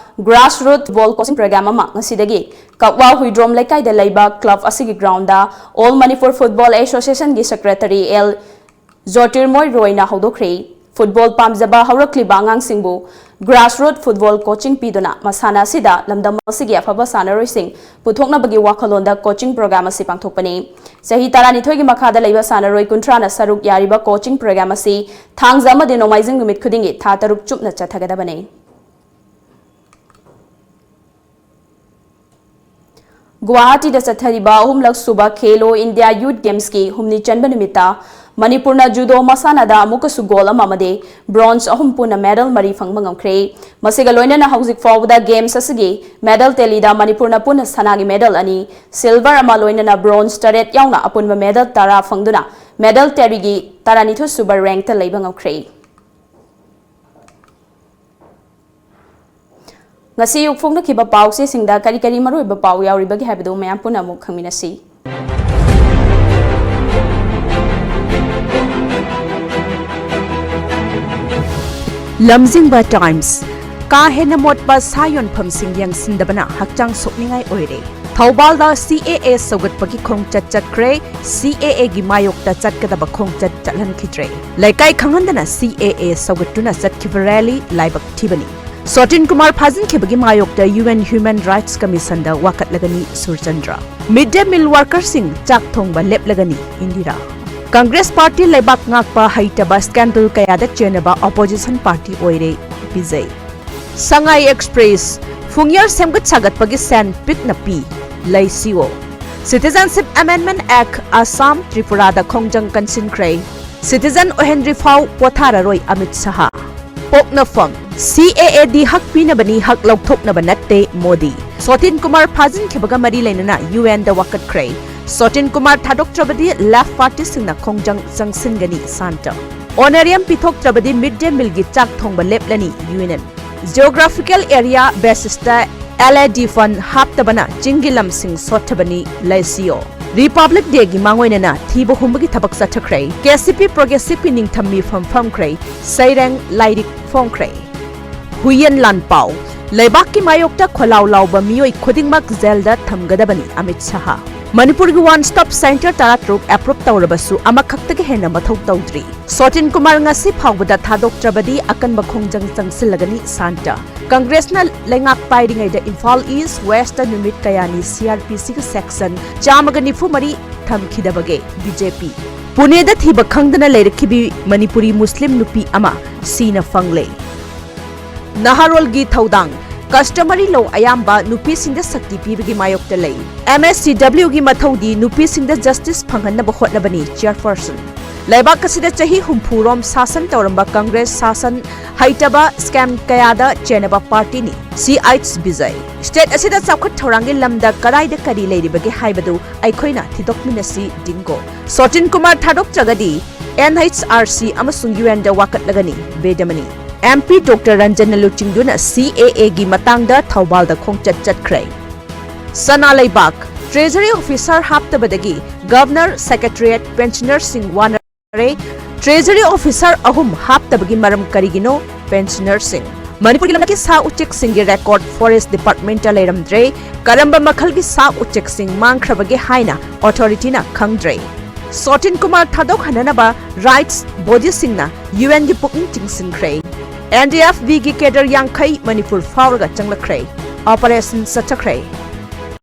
grassroot football coaching program ꯑꯃ ꯉꯁꯤꯗꯒꯤ ꯀꯛꯋꯥ ꯍꯨꯏꯗ꯭ꯔꯣꯝ ꯂꯩꯀꯥꯏꯗ ꯂꯩꯕ club ꯑꯁꯤꯒꯤ groundꯗ All Manipur Football Associationꯒꯤ secretary L ꯖꯣꯇꯤꯔꯃꯣꯏ ꯔꯣꯏꯅ ꯍꯧꯗꯣꯛꯈ꯭ꯔꯦ꯫ Football ꯄꯥꯝꯖꯕ ꯍꯧꯔꯛꯂꯤꯕ ꯑꯉꯥꯡꯁꯤꯡꯕꯨ grassroot football coaching ꯄꯤꯗꯨꯅ ꯃꯁꯥꯟꯅ ꯑꯁꯤꯗ ꯂꯝꯗꯝ ꯑꯁꯤꯒꯤ ꯑꯐꯕ ꯁꯥꯟꯅꯔꯣꯏꯁꯤꯡ ꯄꯨꯊꯣꯛꯅꯕꯒꯤ ꯋꯥꯈꯜꯂꯣꯟꯗ coaching program ꯑꯁꯤ ꯄꯥꯡꯊꯣꯛꯄꯅꯤ꯫ ꯆꯍꯤ ꯇꯔꯥꯅꯤꯊꯣꯏꯒꯤ ꯃꯈꯥꯗ ꯂꯩꯕ ꯁꯥꯟꯅꯔꯣꯏ ꯀꯨꯟꯊ꯭ꯔꯥꯅ ꯁꯔꯨꯛ ꯌꯥꯔꯤꯕ coaching program ꯑꯁꯤ ꯊꯥꯡꯖ ꯑꯃꯗꯤ ꯅꯣꯡꯃꯥꯏꯖꯤꯡ ꯅꯨꯃꯤꯠ ꯈꯨꯗꯤꯡꯒꯤ ꯊꯥ ꯇꯔꯨꯛ ꯆꯨꯞꯅ ꯆꯠꯊꯒꯗꯕꯅꯤ꯫ ꯒꯨꯋꯥꯍꯥꯇꯤꯗ ꯆꯠꯊꯔꯤꯕ ꯑꯍꯨꯝꯂꯛ ꯁꯨꯕ ꯈꯦꯂꯣ ꯏꯟꯗꯤꯌꯥ ꯌꯨꯊ ꯒꯦꯝꯁꯀꯤ ꯍꯨꯝꯅꯤ ꯆꯟꯕ ꯅꯨꯃꯤꯠꯇ ꯃꯅꯤꯄꯨꯔꯅ ꯖꯨꯗꯣ ꯃꯁꯥꯟꯅꯗ ꯑꯃꯨꯛꯀꯁꯨ gold ꯑꯃ ꯑꯃꯗꯤ bronze ꯑꯍꯨꯝ ꯄꯨꯟꯅ medal ꯃꯔꯤ ꯐꯪꯕ ꯉꯝꯈ꯭ꯔꯦ꯫ ꯃꯁꯤꯒ ꯂꯣꯏꯅꯅ ꯍꯧꯖꯤꯛ ꯐꯥꯎꯕꯗ games ꯑꯁꯤꯒꯤ medal tallyꯗ ꯃꯅꯤꯄꯨꯔꯅ ꯄꯨꯟꯅ ꯁꯅꯥꯒꯤ medal ꯑꯅꯤ, silver ꯑꯃ ꯂꯣꯏꯅꯅ bronze ꯇꯔꯦꯠ ꯌꯥꯎꯅ ꯑꯄꯨꯟꯕ medal ꯇꯔꯥ ꯐꯪꯗꯨꯅ medal tallyꯒꯤ ꯇꯔꯥꯅꯤꯊꯣꯏ ꯁꯨꯕ rankꯇ ꯂꯩꯕ ꯉꯝꯈ꯭ꯔꯦ꯫ ꯉꯁꯤ ꯑꯌꯨꯛ ꯐꯣꯡꯗꯣꯛꯈꯤꯕ ꯄꯥꯎꯆꯦꯁꯤꯡꯗ ꯀꯔꯤ ꯀꯔꯤ ꯃꯔꯨꯑꯣꯏꯕ ꯄꯥꯎ ꯌꯥꯎꯔꯤꯕꯒꯦ ꯍꯥꯏꯕꯗꯨ ꯃꯌꯥꯝ ꯄꯨꯟꯅ ꯑꯃꯨꯛ ꯈꯪꯃꯤꯟꯅꯁꯤ꯫ ꯂꯝꯖꯤꯡꯕ ꯇꯥꯏꯝꯁ꯫ ꯀꯥ ꯍꯦꯟꯅ ꯃꯣꯠꯄ ꯁꯥ ꯌꯣꯟꯐꯝꯁꯤꯡ ꯌꯦꯡꯁꯤꯟꯗꯕꯅ ꯍꯛꯆꯥꯡ ꯁꯣꯛꯅꯤꯡꯉꯥꯏ ꯑꯣꯏꯔꯦ꯫ ꯊꯧꯕꯥꯜꯗ ꯁꯤ ꯑꯦ ꯑꯦ ꯁꯧꯒꯠꯄꯒꯤ ꯈꯣꯡꯆꯠ ꯆꯠꯈ꯭ꯔꯦ꯫ ꯁꯤ ꯑꯦ ꯑꯦꯒꯤ ꯃꯥꯌꯣꯛꯇ ꯆꯠꯀꯗꯕ ꯈꯣꯡꯆꯠ ꯆꯠꯍꯟꯈꯤꯗ꯭ꯔꯦ꯫ ꯂꯩꯀꯥꯏ ꯈꯪꯍꯟꯗꯅ ꯁꯤ ꯑꯦ ꯑꯦ ꯁꯧꯒꯠꯇꯨꯅ ꯆꯠꯈꯤꯕ ꯔꯦꯂꯤ ꯂꯥꯏꯕꯛ ꯊꯤꯕꯅꯤ꯫ ꯁꯣꯇꯤꯟ ꯀꯨꯃꯥꯔ ꯐꯥꯖꯤꯟꯈꯤꯕꯒꯤ ꯃꯥꯌꯣꯛꯇ U N human rights ꯀꯃꯤꯁꯟꯗ ꯋꯥꯀꯠꯂꯒꯅꯤ Surchandra. ꯃꯤꯗ ꯗꯦ ꯃꯤꯜ ꯋꯥꯔꯀꯔꯁꯤꯡ ꯆꯥꯛ ꯊꯣꯡꯕ ꯂꯦꯞꯂꯒꯅꯤ ꯏꯟꯗꯤꯔꯥ꯫ ꯀꯪꯒ꯭ꯔꯦꯁ ꯄꯥꯔꯇꯤ ꯂꯩꯕꯥꯛ ꯉꯥꯛꯄ ꯍꯩꯇꯕ ꯁ꯭ꯀꯦꯟꯗꯜ ꯀꯌꯥꯗ ꯆꯦꯟꯅꯕ ꯑꯣꯄꯣꯖꯤꯁꯟ ꯄꯥꯔꯇꯤ ꯑꯣꯏꯔꯦ ꯕꯤꯖꯩ꯫ ꯁꯉꯥꯏ ꯑꯦꯛꯁꯄ꯭ꯔꯦꯁ꯫ ꯐꯨꯡꯌꯔ ꯁꯦꯝꯒꯠ ꯁꯥꯒꯠꯄꯒꯤ ꯁꯦꯟ ꯄꯤꯛꯅ ꯄꯤ, ꯂꯩꯁꯤꯌꯣ꯫ ꯁꯤꯇꯤꯖꯟꯁꯤꯞ ꯑꯦꯃꯦꯟꯗꯃꯦꯟꯠ ꯑꯦꯛ ꯑꯁꯥꯝ, ꯇ꯭ꯔꯤꯄꯨꯔꯥꯗ ꯈꯣꯡꯖꯪ ꯀꯟꯁꯤꯟꯈ꯭ꯔꯦ꯫ ꯁꯤꯇꯤꯖꯟ ꯑꯣꯏꯍꯟꯗ꯭ꯔꯤ ꯐꯥꯎ ꯄꯣꯊꯥꯔꯔꯣꯏ ꯑꯃꯤꯠ ꯁꯍꯥ꯫ ꯄꯣꯛꯅꯐꯝ꯫ ꯁꯤ ꯑꯦ ꯑꯦ ꯗꯤ ꯍꯛ ꯄꯤꯅꯕꯅꯤ, ꯍꯛ ꯂꯧꯊꯣꯛꯅꯕ ꯅꯠꯇꯦ, ꯃꯣꯗꯤ꯫ ꯁꯣꯇꯤꯟ ꯀꯨꯃꯥꯔ ꯐꯥꯖꯤꯟꯈꯤꯕꯒ ꯃꯔꯤ ꯂꯩꯅꯅ ꯌꯨ ꯑꯦꯟꯗ ꯋꯥꯀꯠꯈ꯭ꯔꯦ꯫ ꯁꯣꯇꯤꯟ ꯀꯨꯃꯥꯔ ꯊꯥꯗꯣꯛꯇ꯭ꯔꯕꯗꯤ ꯂꯦꯐꯠ ꯄꯥꯔꯇꯤꯁꯤꯡꯅ ꯈꯣꯡꯖꯪ ꯆꯪꯁꯤꯟꯒꯅꯤ, ꯁꯥꯟꯇ꯫ ꯑꯣꯅꯔꯤꯌꯝ ꯄꯤꯊꯣꯛꯇ꯭ꯔꯕꯗꯤ ꯃꯤꯗ ꯗꯦ ꯃꯤꯜꯒꯤ ꯆꯥꯛ ꯊꯣꯡꯕ ꯂꯦꯞꯂꯅꯤ, ꯌꯨ ꯑꯦꯟ꯫ ꯖꯤꯑꯣꯒ꯭ꯔꯥꯐꯤꯀꯦꯜ ꯑꯦꯔꯤꯌꯥ ꯕꯦꯁꯤꯁꯇ ꯑꯦꯜ ꯑꯦ ꯗꯤ ꯐꯟꯗ ꯍꯥꯞꯇꯕꯅ ꯆꯤꯡꯒꯤ ꯂꯝꯁꯤꯡ ꯁꯣꯠꯊꯕꯅꯤ, ꯂꯩꯁꯤꯌꯣ꯫ ꯔꯤꯄꯕ꯭ꯂꯤꯛ ꯗꯦꯒꯤ ꯃꯥꯡꯑꯣꯏꯅꯅ ꯊꯤꯕ ꯍꯨꯝꯕꯒꯤ ꯊꯕꯛ ꯆꯠꯊꯈ꯭ꯔꯦ꯫ ꯀꯦ ꯁꯤ ꯄꯤ ꯄ꯭ꯔꯣꯒ꯭ꯔꯦꯁꯤꯞꯀꯤ ꯅꯤꯡꯊꯝ ꯃꯤꯐꯝ ꯐꯝꯈ꯭ꯔꯦ꯫ ꯁꯩꯔꯦꯡ ꯂꯥꯏꯔꯤꯛ ꯐꯣꯡꯈ꯭ꯔꯦ꯫ ꯍꯨꯏꯌꯦꯟ ꯂꯥꯟꯄꯥꯎ꯫ ꯂꯩꯕꯥꯛꯀꯤ ꯃꯥꯌꯣꯛꯇ ꯈꯣꯜꯂꯥꯎ ꯂꯥꯎꯕ ꯃꯤꯑꯣꯏ ꯈꯨꯗꯤꯡꯃꯛ ꯖꯦꯜꯗ ꯊꯝꯒꯗꯕꯅꯤ, ꯑꯃꯤꯠ ꯁꯍꯥ꯫ ꯃꯅꯤꯄꯨꯔꯒꯤ ꯋꯥꯟ ꯁ꯭ꯇꯣꯞ ꯁꯦꯟꯇꯔ ꯇꯔꯥꯇꯔꯨꯛ ꯑꯦꯄ꯭ꯔꯨꯞ ꯇꯧꯔꯕꯁꯨ ꯑꯃꯈꯛꯇꯒꯤ ꯍꯦꯟꯅ ꯃꯊꯧ ꯇꯧꯗ꯭ꯔꯤ꯫ ꯁꯣꯇꯤꯟ ꯀꯨꯃꯥꯔ ꯉꯁꯤ ꯐꯥꯎꯕꯗ ꯊꯥꯗꯣꯛꯇ꯭ꯔꯕꯗꯤ ꯑꯀꯟꯕ ꯈꯣꯡꯖꯪ ꯆꯪꯁꯤꯜꯂꯒꯅꯤ, ꯁꯥꯟꯇ꯫ ꯀꯪꯒ꯭ꯔꯦꯁꯅ ꯂꯩꯉꯥꯛ ꯄꯥꯏꯔꯤꯉꯩꯗ ꯏꯝꯐꯥꯜ ꯏꯁ ꯋꯦꯁꯇ ꯅꯨꯃꯤꯠ ꯀꯌꯥꯅꯤ ꯁꯤ ꯑꯥꯔ ꯄꯤ ꯁꯤꯒꯤ ꯁꯦꯛꯁꯟ ꯆꯥꯝꯃꯒ ꯅꯤꯐꯨ ꯃꯔꯤ ꯊꯝꯈꯤꯗꯕꯒꯦ, ꯕꯤ ꯖꯦ ꯄꯤ꯫ ꯄꯨꯅꯦꯗ ꯊꯤꯕ ꯈꯪꯗꯅ ꯂꯩꯔꯛꯈꯤꯕꯤ ꯃꯅꯤꯄꯨꯔꯤ ꯃꯨꯁꯂꯤꯝ ꯅꯨꯄꯤ ꯑꯃ ꯁꯤꯅ ꯐꯪꯂꯦ꯫ ꯅꯍꯥꯔꯣꯜꯒꯤ ꯊꯧꯗꯥꯡ꯫ ꯀꯁꯇꯃꯔꯤ ꯂꯣ ꯑꯌꯥꯝꯕ ꯅꯨꯄꯤꯁꯤꯡꯗ ꯁꯛꯇꯤ ꯄꯤꯕꯒꯤ ꯃꯥꯌꯣꯛꯇ ꯂꯩ꯫ ꯑꯦꯝ ꯑꯦꯁ ꯁꯤ ꯗꯕ꯭ꯂꯤꯎꯒꯤ ꯃꯊꯧꯗꯤ ꯅꯨꯄꯤꯁꯤꯡꯗ ꯖꯁꯇꯤꯁ ꯐꯪꯍꯟꯅꯕ ꯍꯣꯠꯅꯕꯅꯤ, ꯆꯦꯌꯔꯄꯔꯁꯟ꯫ ꯂꯩꯕꯥꯛ ꯑꯁꯤꯗ ꯆꯍꯤ ꯍꯨꯝꯐꯨ ꯔꯣꯝ ꯁꯥꯁꯟ ꯇꯧꯔꯝꯕ ꯀꯪꯒ꯭ꯔꯦꯁ ꯁꯥꯁꯟ ꯍꯩꯇꯕ, ꯁ꯭ꯀꯦꯝ ꯀꯌꯥꯗ ꯆꯦꯟꯅꯕ ꯄꯥꯔꯇꯤꯅꯤ, ꯁꯤ ꯑꯩꯆ ꯕꯤꯖꯩ꯫ ꯁ꯭ꯇꯦꯠ ꯑꯁꯤꯗ ꯆꯥꯎꯈꯠ ꯊꯧꯔꯥꯡꯒꯤ ꯂꯝꯗ ꯀꯗꯥꯏꯗ ꯀꯔꯤ ꯂꯩꯔꯤꯕꯒꯦ ꯍꯥꯏꯕꯗꯨ ꯑꯩꯈꯣꯏꯅ ꯊꯤꯗꯣꯛꯃꯤꯟꯅꯁꯤ, ꯗꯤꯡꯒꯣ꯫ ꯁꯣꯇꯤꯟ ꯀꯨꯃꯥꯔ ꯊꯥꯗꯣꯛꯇ꯭ꯔꯒꯗꯤ ꯑꯦꯟ ꯑꯩꯆ ꯑꯥꯔ ꯁꯤ ꯑꯃꯁꯨꯡ ꯌꯨ ꯑꯦꯟꯗ ꯋꯥꯀꯠꯂꯒꯅꯤ, ꯕꯦꯗꯃꯅꯤ꯫ MP Doctor ꯔꯟꯖꯟꯅ ꯂꯨꯆꯤꯡꯗꯨꯅ CAA ꯒꯤ ꯃꯇꯥꯡꯗ ꯊꯧꯕꯥꯜꯗ ꯈꯣꯡꯆꯠ ꯆꯠꯈ꯭ꯔꯦ꯫ ꯁꯅꯥ ꯂꯩꯕꯥꯛ, Treasury Officer ꯍꯥꯞꯇꯕꯗꯒꯤ Governor, Secretariat, Pensioner ꯁꯤꯡ ꯋꯥꯅꯔꯦ꯫ Treasury Officer ꯑꯍꯨꯝ ꯍꯥꯞꯇꯕꯒꯤ ꯃꯔꯝ ꯀꯔꯤꯒꯤꯅꯣ? Pensioner ꯁꯤꯡ꯫ ꯃꯅꯤꯄꯨꯔꯒꯤ ꯂꯝꯗꯝꯒꯤ ꯁꯥ ꯎꯆꯦꯛꯁꯤꯡꯒꯤ record Forest Department ꯇ ꯂꯩꯔꯝꯗ꯭ꯔꯦ꯫ ꯀꯔꯝꯕ ꯃꯈꯜꯒꯤ ꯁꯥ ꯎꯆꯦꯛꯁꯤꯡ ꯃꯥꯡꯈ꯭ꯔꯕꯒꯦ ꯍꯥꯏꯅ authority ꯅ ꯈꯪꯗ꯭ꯔꯦ꯫ ꯁꯣꯇꯤꯟ ꯀꯨꯃꯥꯔ ꯊꯥꯗꯣꯛꯍꯟꯅꯅꯕ rights body ꯁꯤꯡꯅ UN ꯒꯤ ꯄꯨꯛꯅꯤꯡ ꯆꯤꯡꯁꯤꯟꯈ꯭ꯔꯦ꯫ NDFB ꯒꯤ cadre ꯌꯥꯡꯈꯩ ꯃꯅꯤꯄꯨꯔ ꯐꯥꯎꯔꯒ ꯆꯪꯂꯛꯈ꯭ꯔꯦ꯫ Operation ꯆꯠꯊꯈ꯭ꯔꯦ꯫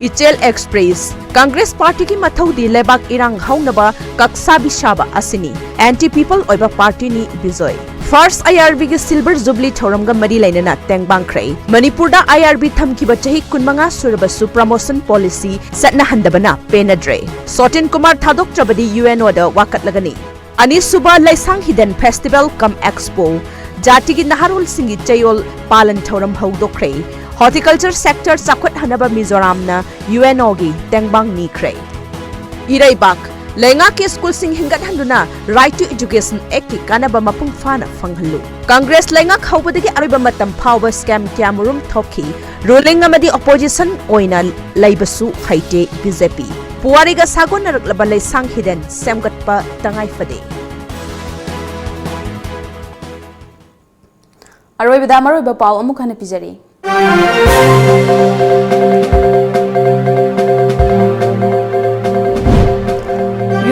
ꯏꯆꯦꯜ Express, Congress party ꯒꯤ ꯃꯊꯧꯗꯤ ꯂꯩꯕꯥꯛ ꯏꯔꯥꯡ ꯍꯧꯅꯕ ꯀꯛꯁꯥꯕꯤ ꯁꯥꯕ ꯑꯁꯤꯅꯤ꯫ Anti people ꯑꯣꯏꯕ party ꯅꯤ ꯕꯤꯖꯣꯏ꯫ First IRB ꯒꯤ Silver Jubilee ꯊꯧꯔꯝꯒ ꯃꯔꯤ ꯂꯩꯅꯅ ꯇꯦꯡꯕꯥꯡꯈ꯭ꯔꯦ꯫ ꯃꯅꯤꯄꯨꯔꯗ IRB ꯊꯝꯈꯤꯕ ꯆꯍꯤ ꯀꯨꯟꯃꯉꯥ ꯁꯨꯔꯕꯁꯨ promotion policy ꯆꯠꯅꯍꯟꯗꯕꯅ ꯄꯦꯟꯅꯗ꯭ꯔꯦ꯫ ꯁꯣꯇꯤꯟ ꯀꯨꯃꯥꯔ ꯊꯥꯗꯣꯛꯇ꯭ꯔꯕꯗꯤ UNO ꯗ ꯋꯥꯀꯠꯂꯒꯅꯤ꯫ ꯑꯅꯤꯁꯨꯕ ꯂꯩꯁꯥꯡ ꯍꯤꯗꯟ Festival cum Expo, ꯖꯥꯇꯤꯒꯤ ꯅꯍꯥꯔꯣꯜꯁꯤꯡꯒꯤ ꯆꯌꯣꯜ ꯄꯥꯂꯟ ꯊꯧꯔꯝ ꯍꯧꯗꯣꯛꯈ꯭ꯔꯦ꯫ Horticulture sector ꯆꯥꯎꯈꯠꯍꯟꯅꯕ ꯃꯤꯖꯣꯔꯥꯝꯅ UNO ꯒꯤ ꯇꯦꯡꯕꯥꯡ ꯅꯤꯈ꯭ꯔꯦ꯫ ꯏꯔꯩꯕꯥꯛ, ꯂꯩꯉꯥꯛꯀꯤ school ꯁꯤꯡ ꯍꯤꯡꯒꯠꯍꯟꯗꯨꯅ Right to Education Act ꯀꯤ ꯀꯥꯟꯅꯕ ꯃꯄꯨꯡ ꯐꯥꯅ ꯐꯪꯍꯜꯂꯨ꯫ Congress ꯂꯩꯉꯥꯛ ꯍꯧꯕꯗꯒꯤ ꯑꯔꯣꯏꯕ ꯃꯇꯝ ꯐꯥꯎꯕ scam ꯀꯌꯥꯃꯔꯨꯝ ꯊꯣꯛꯈꯤ꯫ Ruling ꯑꯃꯗꯤ opposition ꯑꯣꯏꯅ ꯂꯩꯕꯁꯨ ꯍꯩꯇꯦ BJP꯫ ꯄꯨꯋꯥꯔꯤꯒ ꯁꯥꯒꯣꯟꯅꯔꯛꯂꯕ ꯂꯩꯁꯥꯡ ꯍꯤꯗꯟ ꯁꯦꯝꯒꯠꯄ ꯇꯉꯥꯏ ꯐꯗꯦ꯫ ꯑꯔꯣꯏꯕꯗ ꯃꯔꯨꯑꯣꯏꯕ ꯄꯥꯎ ꯑꯃꯨꯛ ꯍꯟꯅ ꯄꯤꯖꯔꯤ꯫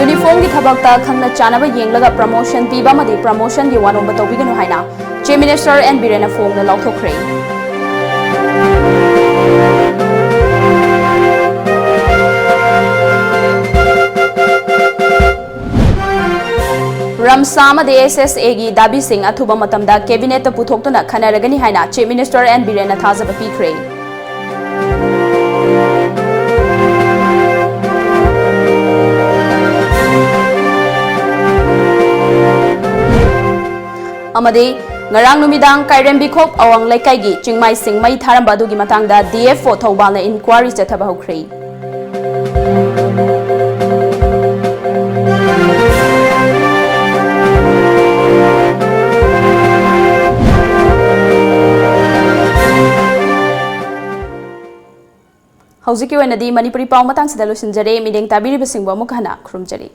Uniform ꯒꯤ ꯊꯕꯛꯇ ꯈꯪꯅ ꯆꯥꯟꯅꯕ ꯌꯦꯡꯂꯒ promotion ꯄꯤꯕ ꯑꯃꯗꯤ promotion ꯒꯤ ꯋꯥꯅꯣꯝꯕ ꯇꯧꯕꯤꯒꯅꯨ ꯍꯥꯏꯅ Chief Minister N ꯕꯤꯔꯦꯟꯅ ꯐꯣꯡꯅ ꯂꯥꯎꯊꯣꯛꯈ꯭ꯔꯦ꯫ ꯔꯝꯁꯥ ꯑꯃꯗꯤ SSA ꯒꯤ ꯗꯥꯕꯤꯁꯤꯡ ꯑꯊꯨꯕ ꯃꯇꯝꯗ cabinet ꯇ ꯄꯨꯊꯣꯛꯇꯨꯅ ꯈꯟꯅꯔꯒꯅꯤ ꯍꯥꯏꯅ Chief Minister N ꯕꯤꯔꯦꯟꯅ ꯊꯥꯖꯕ ꯄꯤꯈ꯭ꯔꯦ꯫ ꯑꯃꯗꯤ ꯉꯔꯥꯡ ꯅꯨꯃꯤꯗꯥꯡ ꯀꯥꯏꯔꯦꯝꯕꯤꯈꯣꯛ ꯑꯋꯥꯡ ꯂꯩꯀꯥꯏꯒꯤ ꯆꯤꯡꯃꯥꯏꯁꯤꯡ ꯃꯩ ꯊꯥꯔꯝꯕ ꯑꯗꯨꯒꯤ ꯃꯇꯥꯡꯗ DFO ꯊꯧꯕꯥꯜꯅ inquiry ꯆꯠꯊꯕ ꯍꯧꯈ꯭ꯔꯦ꯫ ꯍꯧꯖꯤꯛꯀꯤ ꯑꯣꯏꯅꯗꯤ ꯃꯅꯤꯄꯨꯔꯤ ꯄꯥꯎ ꯃꯇꯥꯡꯁꯤꯗ ꯂꯣꯏꯁꯤꯟꯖꯔꯦ꯫ ꯃꯤꯠꯌꯦꯡ ꯇꯥꯕꯤꯔꯤꯕꯁꯤꯡꯕꯨ ꯑꯃꯨꯛ ꯍꯟꯅ ꯈꯨꯔꯨꯝꯖꯔꯤ꯫